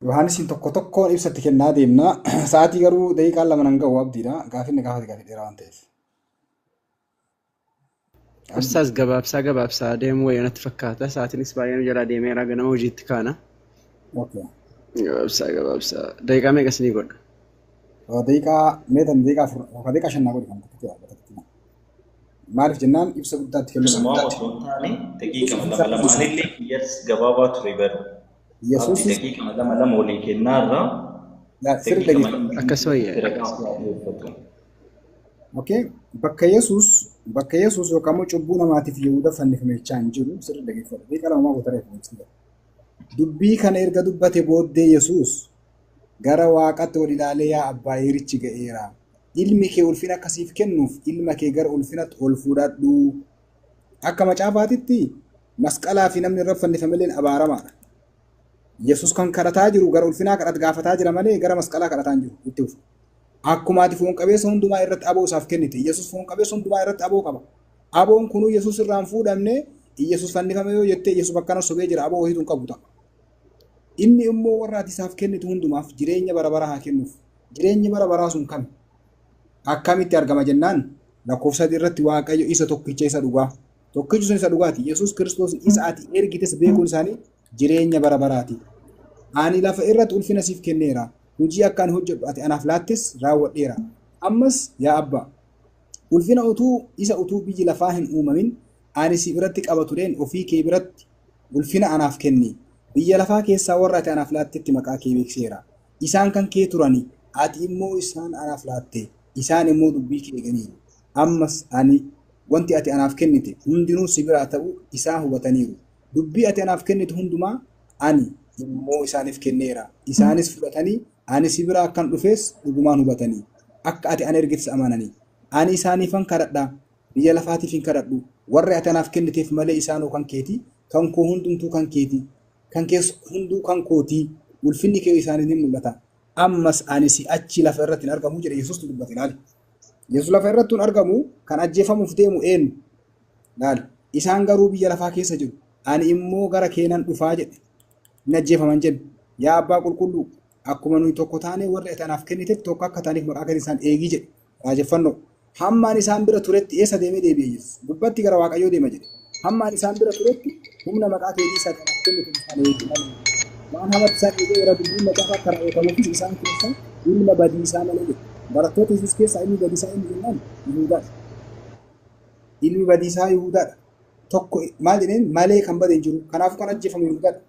Yohaannisiin tokko tokkoon ibsatti kennaa deemna. Sa'aatii garuu daqiiqaan 2 nan ga'u abdiidha. Gaafinni gaafate gaafii dheeraa waan ta'eef. Ustaaz gabaabsaa gabaabsaa deemuu wayii natti fakkaata. Sa'aatiinis baay'ee nu jalaa deemeera ganama hojiitti kaana. Okay. Gabaabsaa gabaabsaa. Daqiiqaa meeqa isinii godha? Daqiiqaa meetan daqiiqaa 4 yookaan daqiiqaa 5 naa godhi kan tokkotti yaadda tokkotti. Maaliif jennaan ibsa guddaatti kennuu Waan qabna. osoo hin taane daqiiqama 2 2 anillee kiyyas gabaabaa ture baru. Abdi Yesuusis daqiiqama 2 2 walii kennaarraa sirri daqiiqama dhageeffatu. Akkas wayya. ragaa dhiyeeffatu. Okay. Bakka Yesuus yookaan immoo cubbuu namaatiif Yihuuda fannifame jechaa hin jiru sirri dhageeffatu. Daqiiqa 2 goota reefu. Dubbii kana erga dubbate booddee Yesuus gara waaqatti ol ilaalee yaa abbaa hirichi ga'eera. Ilmi kee ulfina akkasiif kennuuf ilma kee gara ulfinatti ol fudhadhu. Akka macaafaatitti masqalaa fi namni irra fannifamelleen abaaramaadha. Yesuus kan kadhataa jiru gara ulfinaa kadhata gaafataa jira malee gara masqalaa kadhataa hin jiru itti fufa. Akkuma ati foon qabeessa hundumaa irratti aboo isaaf kennite Yesuus foon qabeessa hundumaa irratti aboo qaba. Aboon kunuu Yesuus irraa hin fuudhamne Yesuus fannifame yoo jette Yesuus akkana sobee jira aboo wayiitu hin qabu ta'a. Inni immoo warra ati isaaf kennitu hundumaaf jireenya bara baraa haa kennuuf. Jireenyi bara baraa sun kami? Akkamitti argama jennaan lakkoofsa 3 irratti Waaqayyo isa tokkicha isa dhugaa. Tokkichi sun isa dhugaati. Yesuus Kiristoos isa ati ergites beekuun isaanii jireenya bara baraati. Ani lafa irratti ulfina siif kenneera. Hojii akka ani hojjedhu ati anaaf laattes raawwadheera. Ammas yaa abbaa ulfina utuu biyyi lafaa hin uumamin ani si biratti qaba tureen ofii kee biratti ulfina anaaf kenni. Biyya lafaa keessaa warra ati anaaf laattetti maqaa kee beekseera. Isaan kan kee turani ati immoo isaan anaaf laatte. Isaan immoo dubbii kee eeganiiru. Ammas ani wanti ati anaaf kennite hundinuu si biraa ta'uu isaan hubataniiru. Dubbii ati anaaf kennite hundumaa ani immoo isaaniif kenneera. Isaanis fudhatanii ani si biraa akkan dhufes dhugumaan hubatanii. Akka ati ana ergites amananii. Ani isaaniifan kadhadha. Biyya lafaatiif hin kadhadhu. Warri ati anaaf kenniteef malee isaanoo kan keeti. Kan koo hundumtuu kan keeti. Kan kees hunduu kan kootii. Ulfinni kee isaaniif ni mul'ata. Ammas ani si'achi lafa irratti hin argamu jedhe Yesuustu dubbate ilaali. Yesuus lafa irratti hin argamu kan ajjeefamuuf deemu eenyu? Ilaali. Isaan garuu biyya lafaa keessa jiru. Ani immoo gara keenan dhufaa jedhe. Hin ajjeefaman jedhe. Yaa abbaa qulqulluu akkuma nuyi tokko taanee warri ati anaaf kenniteef tokko akka ta'aniif maqaa keetiin isaan eegii jedhe. Raajeffannoo. Hamma ani isaan bira turetti eessa deemee deebi'e Yesuus? Gubbatti gara Waaqayyoo deema jedhe. Hamma ani isaan bira turetti humna maqaa keetii isa ati anaaf kennite isaan eegi malee. Waan hamatti isaan eegee gara dubbiin macaafa akka raawwatamuufis isaan keessaa ilma badiisaa malee jedhe. Barattoota Yesuus keessaa ilmi badiisaa inni jennaan Yihuudaadha. Ilmi badiisaa Yihuudaadha. Tokko maal jedheen malee kan bade hin jiru. Kanaafuu kan ajjeefamu Yihuudaadha.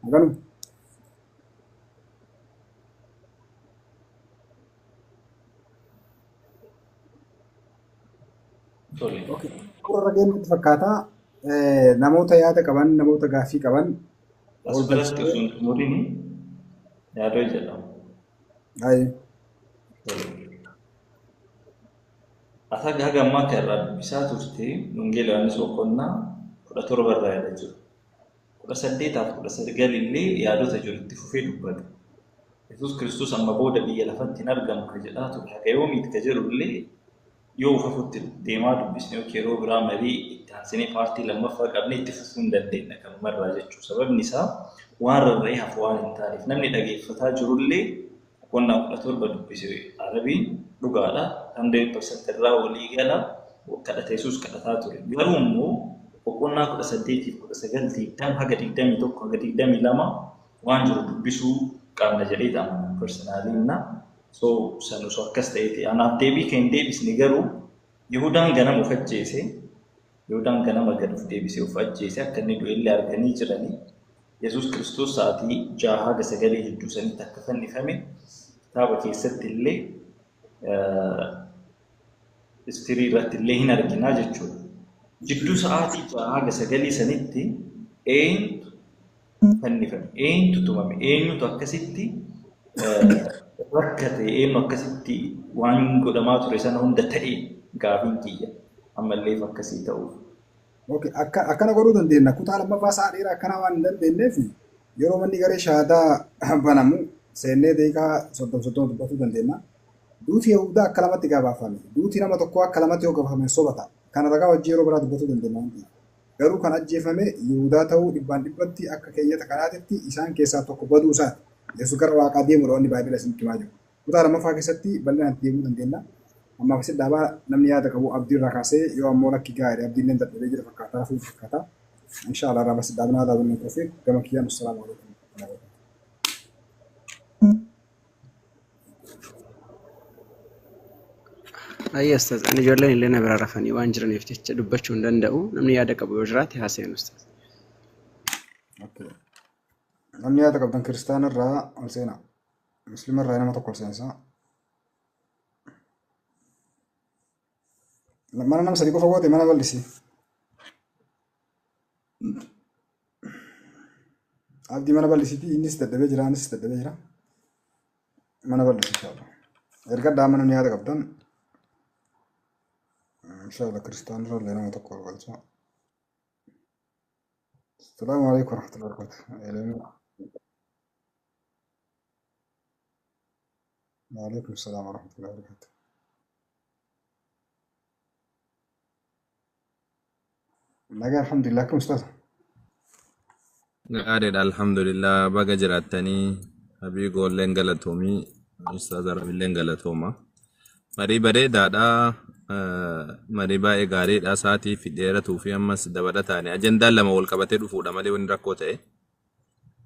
Maganuma. Tole. Okay. Warra geenyutti fakkaata. Namoota yaada qaban, namoota gaaffii qaban As ol biratti galchitee. osoo hin xumuriin yaadoo jedhama. Ayi. Tole. Ata haga ammaa kan irraa dubbisaa turte Wangeela Yohaannis boqonnaa 17 irraa yaada jiru. 18 fi 19 illee yaadota jiru itti fufee dubbata. Yesuus Kiristoos amma booda biyya lafatti hin argamu ka jedhaa ture. Haga yoomiiti ka jedhu illee yoo ufafutti deemaa dubbisne yookiin yeroo biraa marii itti aansinee paartii lammaffaa qabnee itti fufuu hin dandeenya kanumarraa jechuudha. Sababni isaa waan rarra'ee hafu waan hin taaneef namni dhageeffataa jirullee boqonnaa 17 dubbise Arabiin dhugaadha. 100% irraa walii gala kadhata Yesuus kadhataa ture. Garuu immoo boqonnaa 18 fi 19 20 haga 21 haga 22 waan jiru dubbisuu qabna jedhee amana personaaliin. So san osoo akkas ta'eeti anaaf deebii kan hin deebisne garuu Yihudaan ganama of ajjeese. Yihudaan ganama gad of deebisee of ajjeese akka inni du'e illee arganii jiranii. Yesuus Kiristoos sa'aatii 6 haga 9 jidduu sanitti akka fannifame kitaaba keessatti illee istirii irratti illee hin arginaa jechuudha. Jidduu sa'aatii 6 haga 9 sanitti eenyutu fannifame? Eenyutu tumame? Eenyutu akkasitti rakkate? Eenyu akkasitti waan godhamaa ture sana hunda ta'e gaafiin kiyya ammallee akkasii ta'uuf. Okay. Akkana godhuu dandeenya. Kutaa lammaffaa sa'a dheeraa akkana waan hin dandeenyeef Yeroo manni garee shahaadaa banamu seennee daqiiqaa 30 dubbatuu dandeenya. Duuti Yahudaa akka lamatti gabaafame. Duuti nama tokkoo akka lamatti yoo gabaafame soba ta'a. Kana ragaa wajjin yeroo biraa dubbatuu dandeenya waan ta'eef. Garuu kan ajjeefame Yihudaa ta'uu dhibbaan dhibbatti akka keeyyata kanaatitti isaan keessaa tokko baduu isaati. Yesuus gara waaqaa deemuudha wanni baay'ee isinitti himaa jiru. Kutaa lammaffaa keessatti bal'inaan deemuu dandeenya. Ammaaf asitti dhaabaa namni yaada qabu abdii irraa kaasee yoo ammoo lakki gaariidha abdiin illee dadhabee jira fakkaata rafuu fakkaata. Inshaallah irraa basi dhaabnaa dhaabnee tawfiiq gama kiyyaan assalaamu alaikum. Ayya ustaaz, ani ijoolleen illee na bira rafanii waan jiraniif jecha dubbachuu hin danda'u. Namni yaada qabu yoo jiraate haasa'een ustaaz. Okay. Namni yaada qabdan kiristaana irraa ol seenaa. Muslima irraa nama tokko ol seensaa. Mana nama sadii qofa goote mana bal'isi. Abdii mana bal'isiiti innis dadhabee jira anis dadhabee jira. Mana bal'isi inshallah. Erga dhaama namni yaada qabdan inshallah kiristaana irraa illee nama tokko ol galcha. Assalaamu alaikum warahmatullahi wabarakatuh. Waalaikum salaam warahmatullahi wabarakatuh. Nagaa alhamdulillah akkam ustaaz? Gaariidha alhamdulillah baga jiraattanii abii goolleen galatoomii ustaaz Arabilleen galatooma. Marii bareedaadha. Marii baay'ee gaariidha. Sa'aatii fi dheeratuu fi ammas dabalataani. Ajandaan lama wal qabatee dhufuudha malee wanni rakkoo ta'e.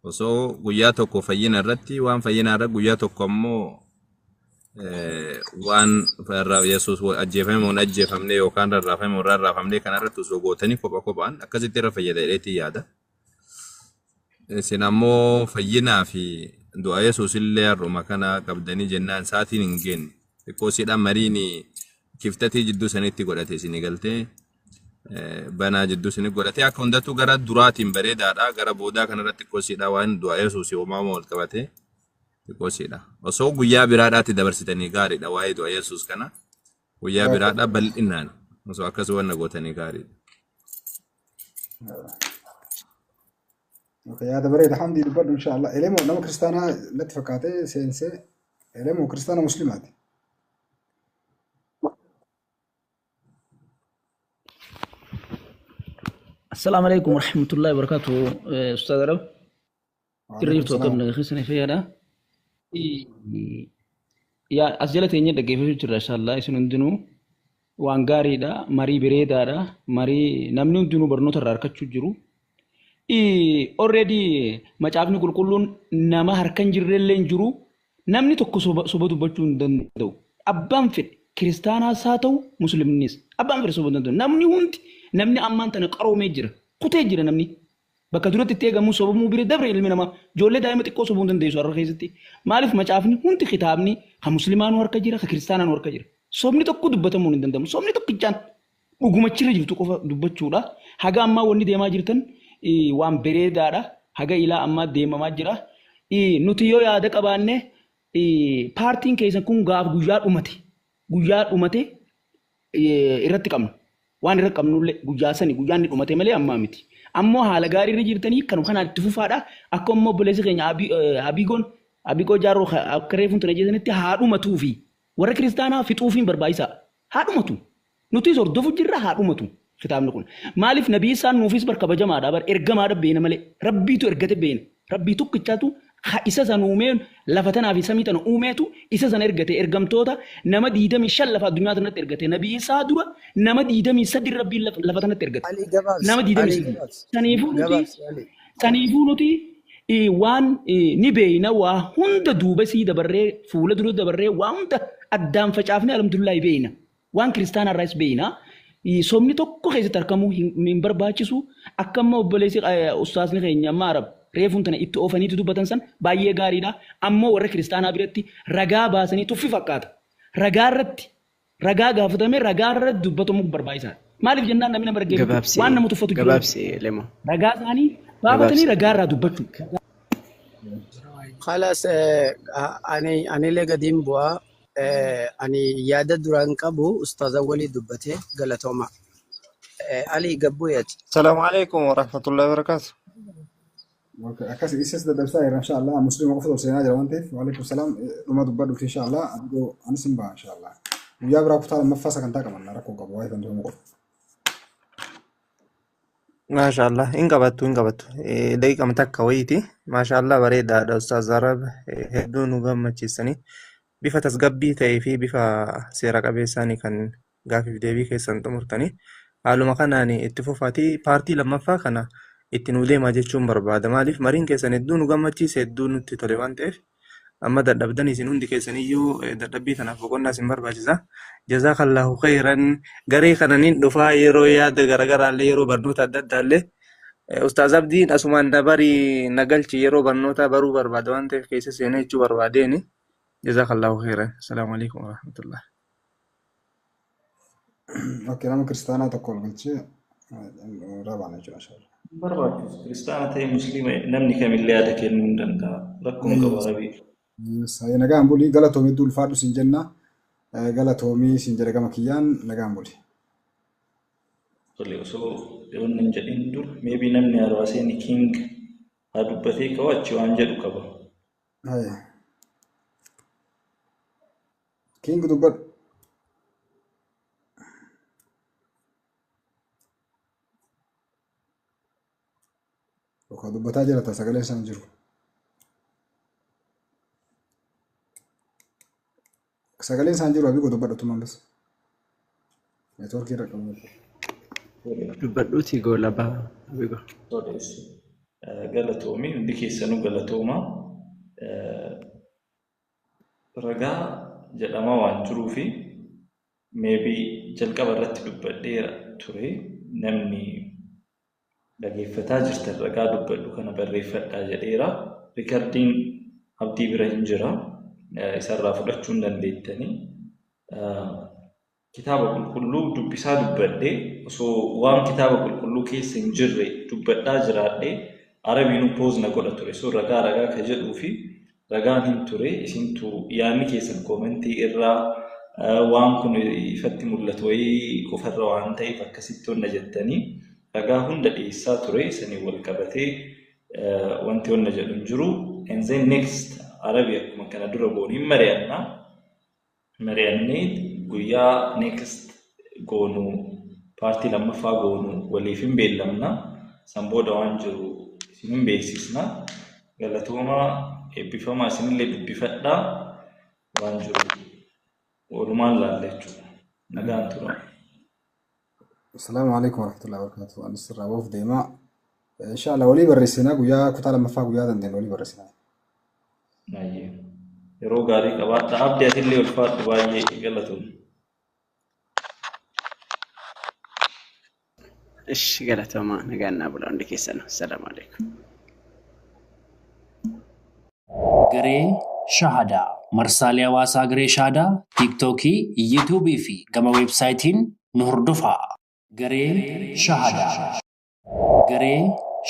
Osoo guyyaa tokko fayyina irratti waan fayyinaa irratti guyyaa tokko ammoo waan Yesuus ajjeefame moo hin ajjeefamne yookaan rarraafame moo hin rarraafamne kanarratti osoo gootanii kopha kophaan akkasitti irra fayyada jedheetii yaada. Isin ammoo fayyinaa fi du'a Yesuus illee har'uma kana qabdanii jennaan sa'aatiin hin geenye. Xiqqoo siidhaan mariin kiftatii jidduu sanitti godhate isinii galtee banaa jidduu isinii godhate akka hundattuu gara duraatiin bareedaadha. Gara boodaa kanarratti xiqqoo siidhaan waan du'a Yesuus homaa wal qabate xiqqoo siidha. Osoo guyyaa biraadhaatti dabarsitanii gaariidha waa'ee du'a Yesuus kana. Guyyaa biraadhaa bal'inaan osoo akkas wanna gootanii gaariidha. Okay, yaada bareeda hamdii dubbadhu inshallah. Elemoo nama kiristaanaa natti fakkaatee seensee elemoo kiristaana musliimaati. السلام عليكم ورحمة الله وبركاته أستاذ رب Waalaikum jirtu salaam. akkam nagaa fi yaada yaa as jala teenyee dhaggeeffachuu jirra inshallah isin hundinuu waan gaariidha marii bareedaadha marii namni hundinuu barnoota irraa argachuu jiru. Already macaafni qulqulluun nama harka hin jirrellee hin jiru namni tokko soba dubbachuu hin danda'u. Abbaan fedhe kiristaanaas haa ta'u musliimnis abbaan fedhe soba hin danda'u. Namni hundi namni ammaan tana qaroomee jira kutee jira namni. Bakka duratti itti eegamu sobamuu bira dabre ilmi namaa ijoollee daa'ima xiqqoo sobuu hin dandeessu har'a keessatti. Maaliif macaafni hundi kitaabni kan musliimaanuu harka jira kan kiristaanaanuu harka jira. Sobni tokko dubbatamuu hin danda'amu. Sobni tokkichaan dhugumachirra jirtu qofa dubbachuudha. Haga ammaa wanni deemaa jirtan waan bareedaadha. Haga ilaa ammaa deemamaa jira. Nuti yoo yaada qabaanne paartiin keessan kun gaaf guyyaa dhumate guyyaa dhumate irratti qabna. Waan irratti qabnullee guyyaa sani guyyaan ni dhumate malee ammaa miti. Ammoo haala gaarii irra jirtanii kanuma kanaan itti fufaadha. Akka immoo obboleessi keenya Abigoon Abigoo Jaarroo akka reefuun tana jeesanitti haa dhumatuufi warra kiristaanaa fixuufiin barbaachisaa. Haa dhumatu. Nutis hordofu jirra haa dhumatu kitaabni kun. Maaliif nabii isaan nuufis bar kabajamaadha bar ergamaadha beena malee rabbiitu ergate beena. Rabbii tokkichaatu isa sana uumee lafa tanaa fi samii tana uumeetu isa sana ergate ergamtoota nama 25 lafa addunyaa tanatti ergate nabii isaa dura nama 23 rabbiin lafa tanatti ergate. Ali gabaabsi. Nama Ali 23. gabaabsi. Saniifuu nuti Gabaabsi Ali. saniifuu nuti waan ni beeyna waa hunda duuba sii dabarree fuula dura dabarree waa hunda addaan facaafnee alhamdulillahi beeyna. Waan kiristaanaa irraas beeyna. Sobni tokko keessatti argamuu hin barbaachisu. Akka amma obboleessi ustaasni keenya amma Arab reefuun tana itti oofaniitu dubbatan san baay'ee gaariidha. Ammoo warra kiristaanaa biratti ragaa baasanii tuffi fakkaata. Ragaa irratti ragaa gaafatame ragaa irratti dubbatamu barbaachisaadha. Maaliif jennaan namni nama dhaggeeffatu Gabaabsi waan nama tuffatu jiru. gabaabsi Lemo. Ragaa isaanii baafatanii Gabaabsi. ragaa irraa dubbachuu. Khalas anillee gadiin bu'aa ani yaada duraan qabu ustaaza walii dubbate galatooma. Ali gabbu'eeti. السلام عليكم ورحمة الله وبركاته. Okay, akkas isas dadhabsaa jira inshallah. Musliima qofa ol seenaa jira waan ta'eef. Waalaikum salaam. Dhuma dubbadhuuf inshallah. Abdoo anis hin ba'a inshallah. Guyyaa biraa kutaa lammaffaa sagantaa qabanna rakkoo qabu waa'ee kan ta'u qofa. Maashaallah hin qabattu hin qabattu. Daqiiqama takka wayiiti. Maashaallah bareedaadha Ustaaz Arab hedduu nu gammachiisanii bifa tasgabbii ta'ee fi bifa seera qabeessaanii kan gaafiif deebii keessan xumurtanii haaluma kanaan itti fufaatii paartii lammaffaa kana itti nu deemaa jechuun barbaada. Maaliif mariin keessan hedduu nu gammachiise hedduu nutti tole waan ta'eef amma dadhabdan isin hundi keessaniyyuu dadhabbii tanaaf boqonnaa isin barbaachisa. Jazaakallahu khayran garee kana nin dhufaa yeroo yaada garaagaraallee yeroo barnoota adda addaallee Ustaaz Abdiin asumaan dabarii na galchi yeroo barnoota baruu barbaada waan ta'eef keessa seenee jechuu barbaadeeni. Jazaakallahu khayran. Assalaamu alaikum warahmatullah. Okay, nama kiristaanaa tokko ol galchee rabaana jechuudha inshallah. Barbaachisu kiristaana ta'e musliima namni kamillee yaada kennuu hin danda'a. Rakkoon qaba rabii. Nagaan bulii galatoomii hedduu ulfaadhu siin jenna. Galatoomii siin jedha gama kiyyaan nagaan buli. Tole osoo yoon hin jedhin dur maybe namni haaraa seeni king haa dubbatee ka'u achi waan jedhu qaba. King dubbadhu. Yookaan dubbataa jira ta'a sagalee isaan jiru. Sagaleen isaan jiru abii dubbadhu tumaan bas. Neetwoorkii irra qabu. Dubbadhuutii goolabaa Abigo. Tole galatoomii hundi keessanuu galatooma. Ragaa jedhamaa waan jiruu fi maybe jalqaba irratti dubbadheera ture namni dhageeffataa jirtan ragaa dubbadhu kana barreeffadhaa jedheera. Riikardiin abdii bira hin jira. Isarraa fudhachuu hin dandeettanii. Kitaaba qulqulluu dubbisaa dubbadhee osoo waan kitaaba qulqulluu keessa hin jirre dubbadhaa jiraadhee arabiinuu pause na godha ture. So ragaa ragaa ka jedhuu fi ragaan hin ture isintu yaadni keessan koomentii irraa waan kun ifatti mul'atu wayii qofarra waan ta'eef akkasitti onna jettanii ragaa hunda dhiyeessaa ture saniin wal qabatee wanti onna jedhu hin jiru. And then next arabi akkuma kana dura goonu hin mari'anna. Mari'annee guyyaa next goonu paartii lammaffaa goonu waliif hin beellamna. San booda waan jiru isin hin beeksisna. Galatoomaa eebbifamaa isinillee dubbifadhaa waan jiru walumaan laalla jechuudha. Nagaan tura. Assalaamu alaikum warahmatullahi wabarakatuh. Anis irraa ba'uuf deemaa. Inshallah walii barreessinaa guyyaa kutaa lammaffaa guyyaa dandeenye walii barreessinaa. Baay'ee. Yeroo gaarii qabaadha. Abdii atillee ulfaadhu baay'ee galatoom. Ishi galatoomaa nagaan naa bulaa hundi keessanuu. Assalaamu alaikum. Garee Shahadaa marsaalee hawaasaa Garee Shahadaa Tiiktookii, Yuutuubii fi gama weebsaayitiin nu hordofaa. Garee Shahadaa. Garee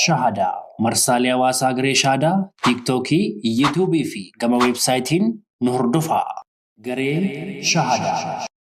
Shahadaa marsaalee hawaasaa Garee Shahadaa Tiiktookii, Yuutuubii fi gama weebsaayitiin nu hordofaa. Garee Shahadaa.